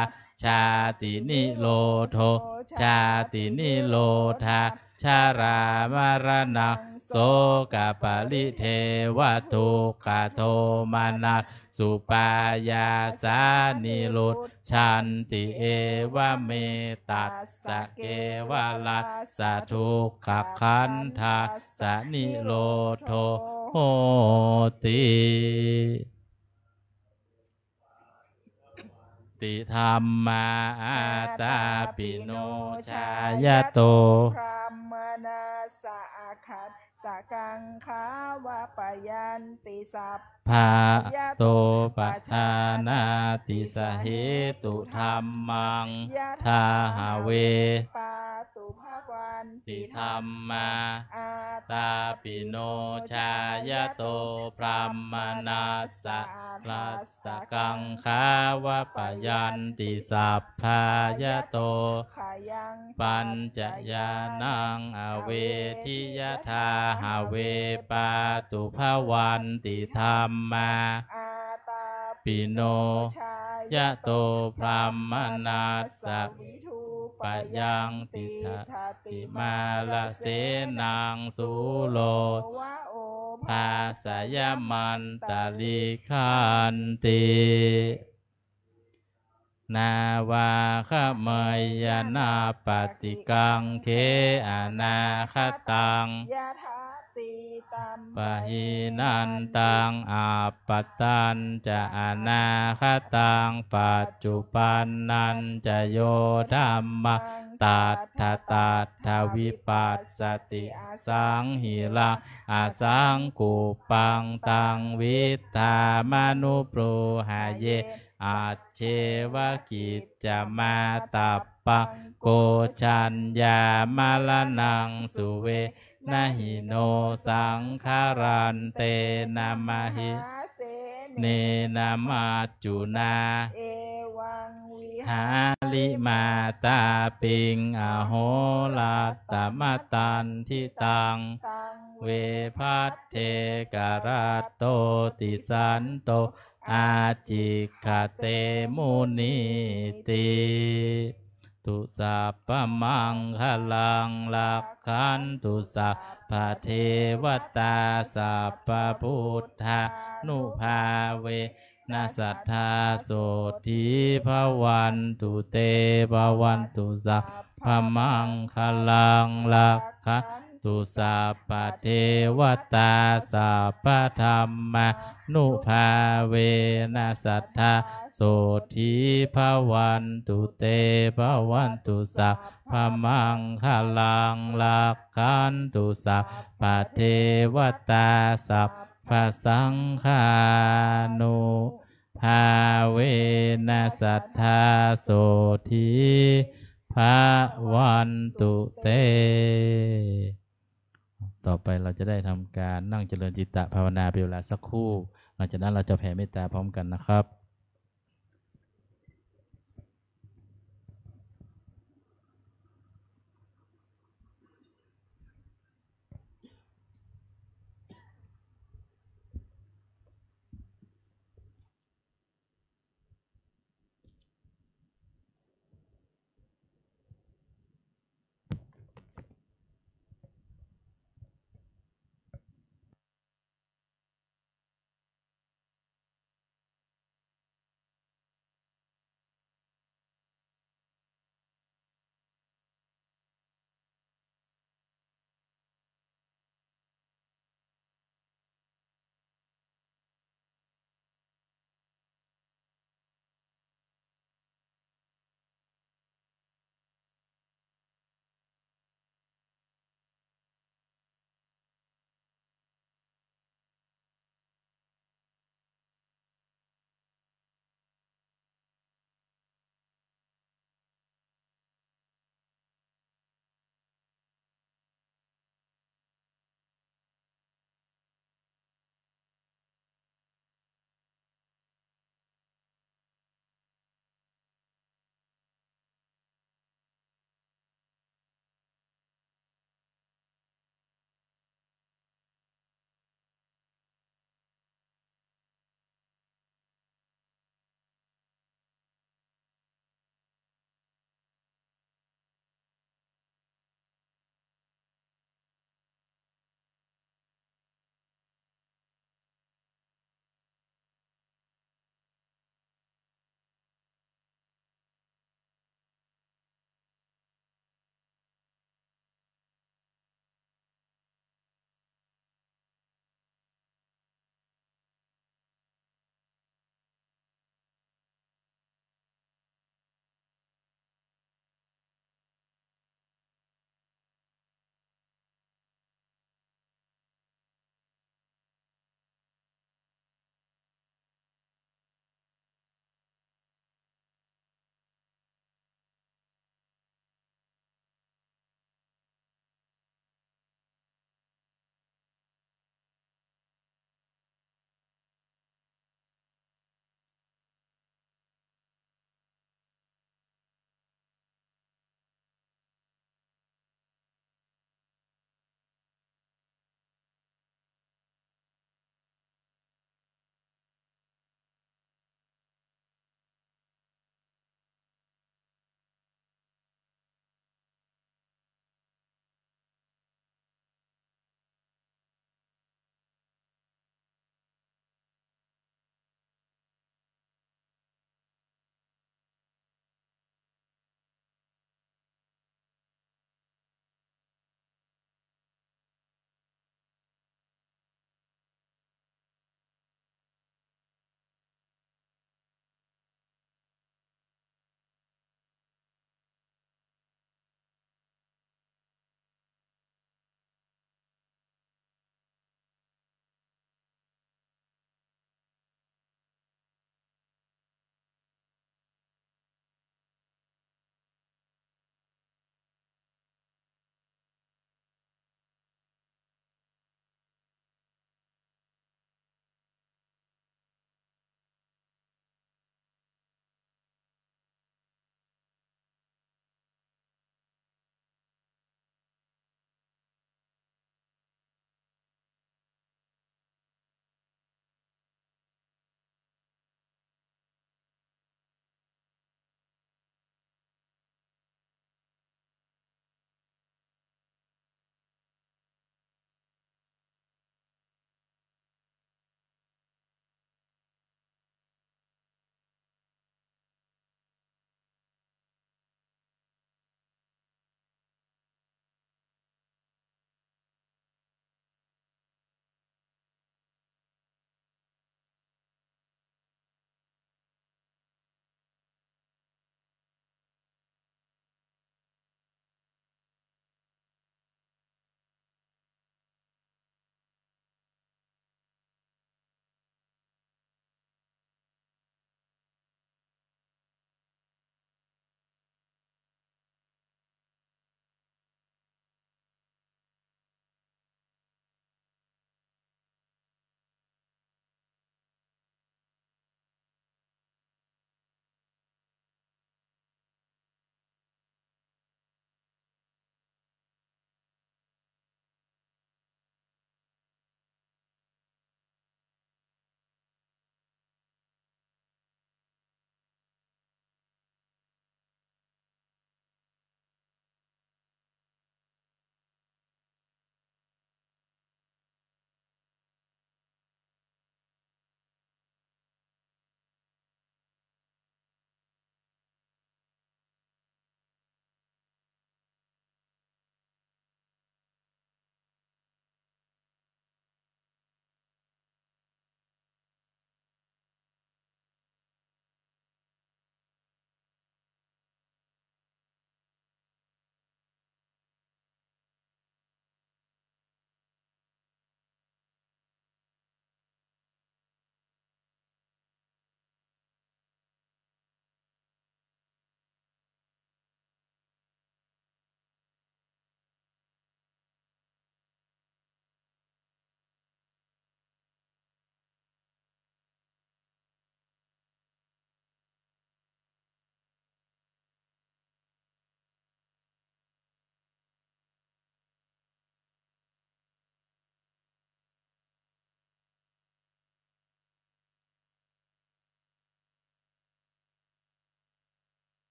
jātinirodho, jātinirodhā jarāmaraṇaṃ sokaparidevadukkhadomanassupāyāsā nirujjhanti. Evameta tassa kevalassa dukkhakhandhassa nirodho hoti. Ti dhammā ātāpino jāyato brāhmaṇassa akhassakaṅkhā vapayanti sabbā yato pajānāti sahetu dhammaṃ yathā have pātu bhavan ti dhammā ātāpino jāyato brāhmaṇassa akhassakaṅkhā vapayanti sabbā yato khayaṃ pañca yānaṃ avedi yathā have pātu bhavanti dhammā ātāpino jāyato brāhmaṇassa vidhūpayaṃ tiṭṭhatimārasenaṃ sūro va obhāsayamantalikkhanti. Nānvāgameyya nappaṭikaṅkhe anāgataṃ yathātītampahīnantaṃ appattañca anāgataṃ paccuppannañca yo dhammaṃ tattha tattha vipassati asaṃhiraṃ asaṅkuppaṃ taṃ viddhā manubrūhaye ajjeva kiccamātappaṃ ko jaññā maraṇaṃ suve na hi no saṅgarantena mahāsenena maccunā evaṃ vihārimātāpiṃ ahorattamatanditaṃ taṃ ve bhaddekarattoti santo ācikkhate munīti. Tu sabbamaṅgalaṃ rakkhantu sabbadevatā sabbabuddhānubhāvena sadā sotthī bhavantu te. Bhavatu sabbamaṅgalaṃ rakkhantu sabbadevatā sabbadhammā nubhāvena sadā sotthī bhavantu te. Bhavatu sabbamaṅgalaṃ rakkhantu sabbadevatā sabba sabbasaṅghānubhāvena sadā sotthī bhavantu te. ต่อไปเราจะได้ทำการนั่งเจริญจิตตภาวนาเป็นเวลาสักครู่ หลังจากนั้นเราจะแผ่เมตตาพร้อมกันนะครับ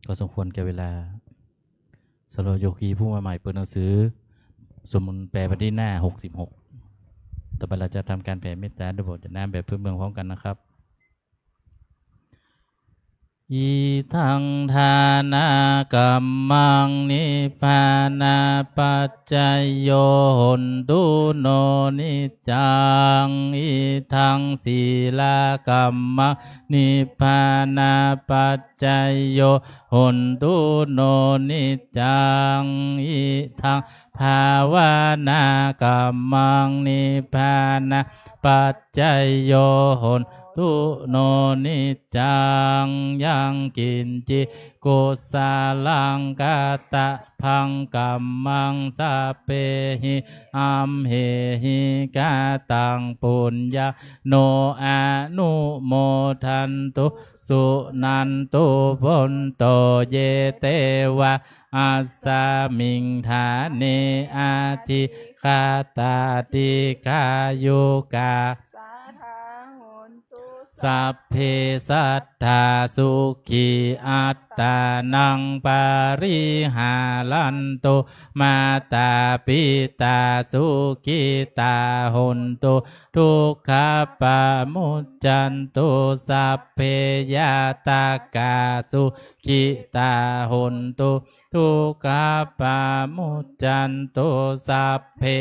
ก็สมควรแก่เวลา สำหรับโยคีผู้มาใหม่เปิดหนังสือสวดมนต์แปลวันที่หน้า หกสิบหก ต่อไปเราจะทำการแผ่เมตตาด้วยบทสวดน้ำแบบพื้นเมืองพร้อมกันนะครับ Idaṃ dānakammaṃ nibbānapaccayo hontu no niccaṃ. Idaṃ sīlakammaṃ nibbānapaccayo hontu no niccaṃ. Idaṃ bhāvanākammaṃ nibbānapaccayo hontu no niccaṃ. Yaṃ kiñci kusalaṃ kattabbaṃ kammaṃ sabbehi amhehi kataṃ puññaṃ no anumodantu suṇantu bhonto ye devā asmiṃ ṭhāne adhigatā dīghāyukā sadā hontu. Sabbe sattā sukhī attānaṃ pariharantu. Mātā pitā sukhitā hontu dukkhā pamuccantu. Sabbe ñātakā sukhitā hontu dukkhā pamuccantu. Sabbe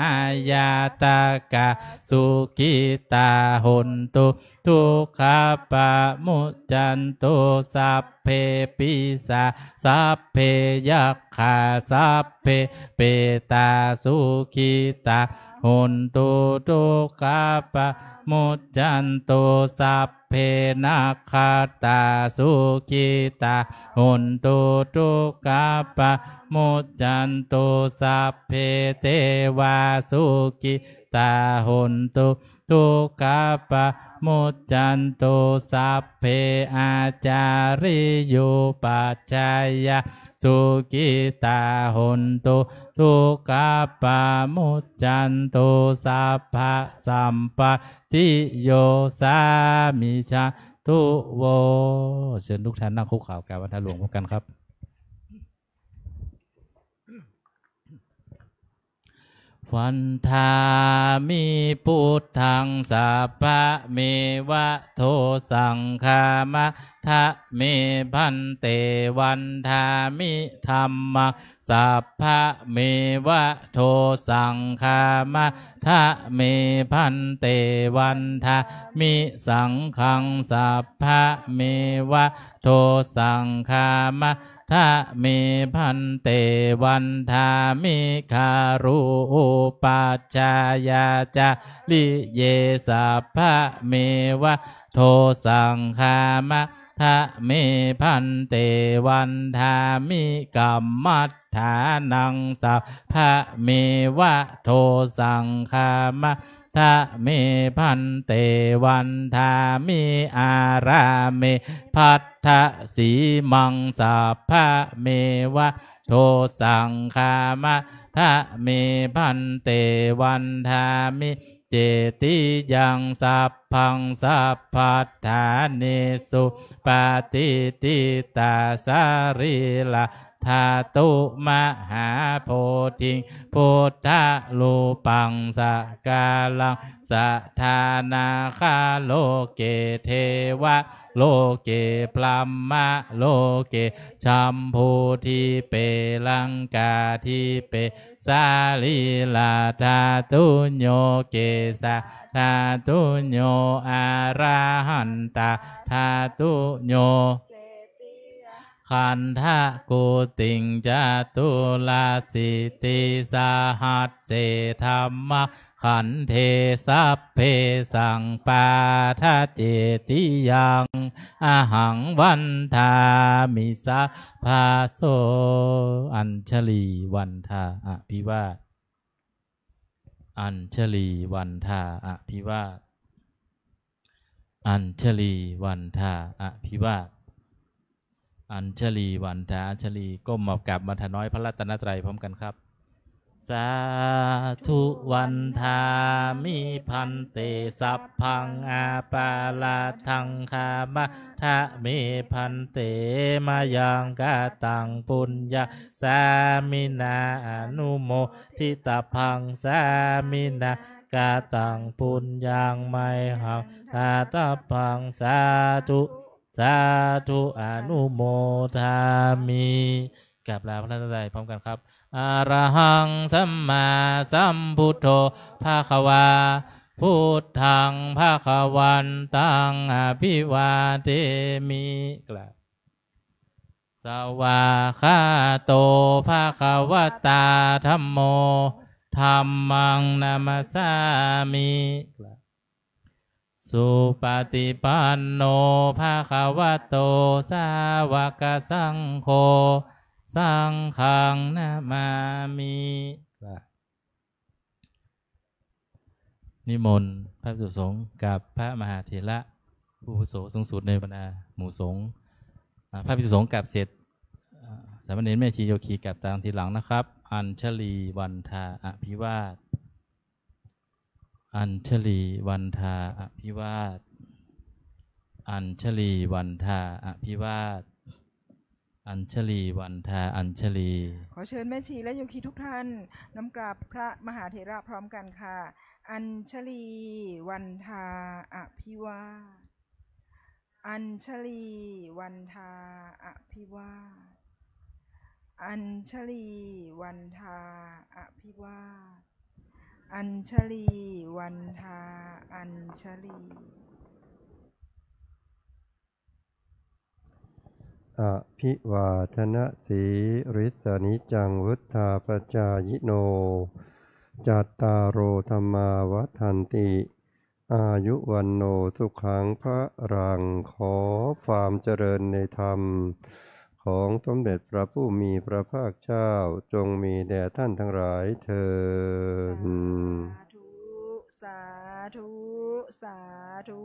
aññātakā sukhitā hontu dukkhā pamuccantu. Sabbe pisā sabbe yakkhā sabbe petā sukhitā hontu dukkhā pamuccantu. Sabbe nakkhattā sukhitā hontu dukkhā pamuccantu. Sabbe devā sukhitā hontu dukkhā pamuccantu. Sabbe ācariyupajjhāyā sukhitā hontu dukkhā pamuccantu. Sabbasampattiyo samijjhantu vo. เชิญทุกท่านนั่งคุกเข่ากราบไหว้พระหลวงพร้อมกันครับ Vandāmi buddhaṃ sabbaṃ me va dosaṃ khamatha me bhante. Vandāmi dhammaṃ sabbaṃ me va dosaṃ khamatha me bhante. Vandāmi saṅghaṃ sabbaṃ me va dosaṃ khamatha me bhante. Vandāmi guruṃ upajjhāyācariye sabbaṃ me va dosaṃ khamatha me bhante. Vandāmi kammaṭṭhānaṃ sabbaṃ me va dosaṃ khamatha me bhante. Vandāmi ārāme bhaddasīmaṃ sabbaṃ me va dosaṃ khamatha me bhante. Vandāmi cetiyaṃ sabbaṃ sabbaṭṭhānesu patiṭṭhitā sarīra dhātu mahābodhiṃ buddharūpaṃ sakalaṃ sadā nāgaloke devaloke brahmaloke jambudīpe laṅkādīpe sarīradhātuñño kesadhātuñño arahantadhātuñño khandhakutiṃ caturāsītisahassekammakkhandhe sabbesaṃ pādaccetiyaṃ ahaṃ vandāmi sabbaso. อัญชลีวันทาอภิวาท อัญชลีวันทาอภิวาท อัญชลีวันทาอภิวาท อัญชลีวันทา อัญชลีก้มหมอบกราบวันทาน้อยพระรัตนตรัยพร้อมกันครับ Sādhu vandāmi bhante, sabbaṃ aparādhaṃ khamatha me bhante, mayaṃ kataṃ puññaṃ sāminā anumoditabbaṃ, sāminā kataṃ puññaṃ mayhaṃ dātabbaṃ, sādhu sādhu anumodāmi. กราบลาพระรัตนตรัยพร้อมกันครับ Arahaṃ sammāsambuddho bhagavā, buddhaṃ bhagavantaṃ abhivādemi. กราบ Svākkhāto bhagavatā dhammo, dhammaṃ namassāmi. กราบ Supaṭipanno bhagavato sāvakasaṅgho, saṅghaṃ namāmi. กราบ นิมนต์พระภิกษุสงฆ์กับพระมหาเถระผู้อาวุโสสูงสุดในบรรดาหมู่สงฆ์ อ่า พระภิกษุสงฆ์กลับเสร็จ อ่า สามเณรแม่ชีโยคีกลับตามทีหลังนะครับ Añjalī vandā abhivāda. Añjalī vandā abhivāda. Añjalī vandā abhivāda. Añjalī vandā añjalī. ขอเชิญแม่ชีและโยคีทุกท่านน้อมกราบพระมหาเถระพร้อมกันค่ะ Añjalī vandā abhivāda. Añjalī vandā abhivāda. Añjalī vandā abhivāda. Añjalī vandā añjalī. Abhivādanasīlissa niccaṃ vuḍḍhāpacāyino, cattāro dhammā vaḍḍhanti, āyu vaṇṇo sukhaṃ balaṃ. ขอความเจริญในธรรม ของสมเด็จพระผู้มีพระภาคเจ้า จงมีแด่ท่านทั้งหลายเทอญ สาธุ สาธุ สาธุ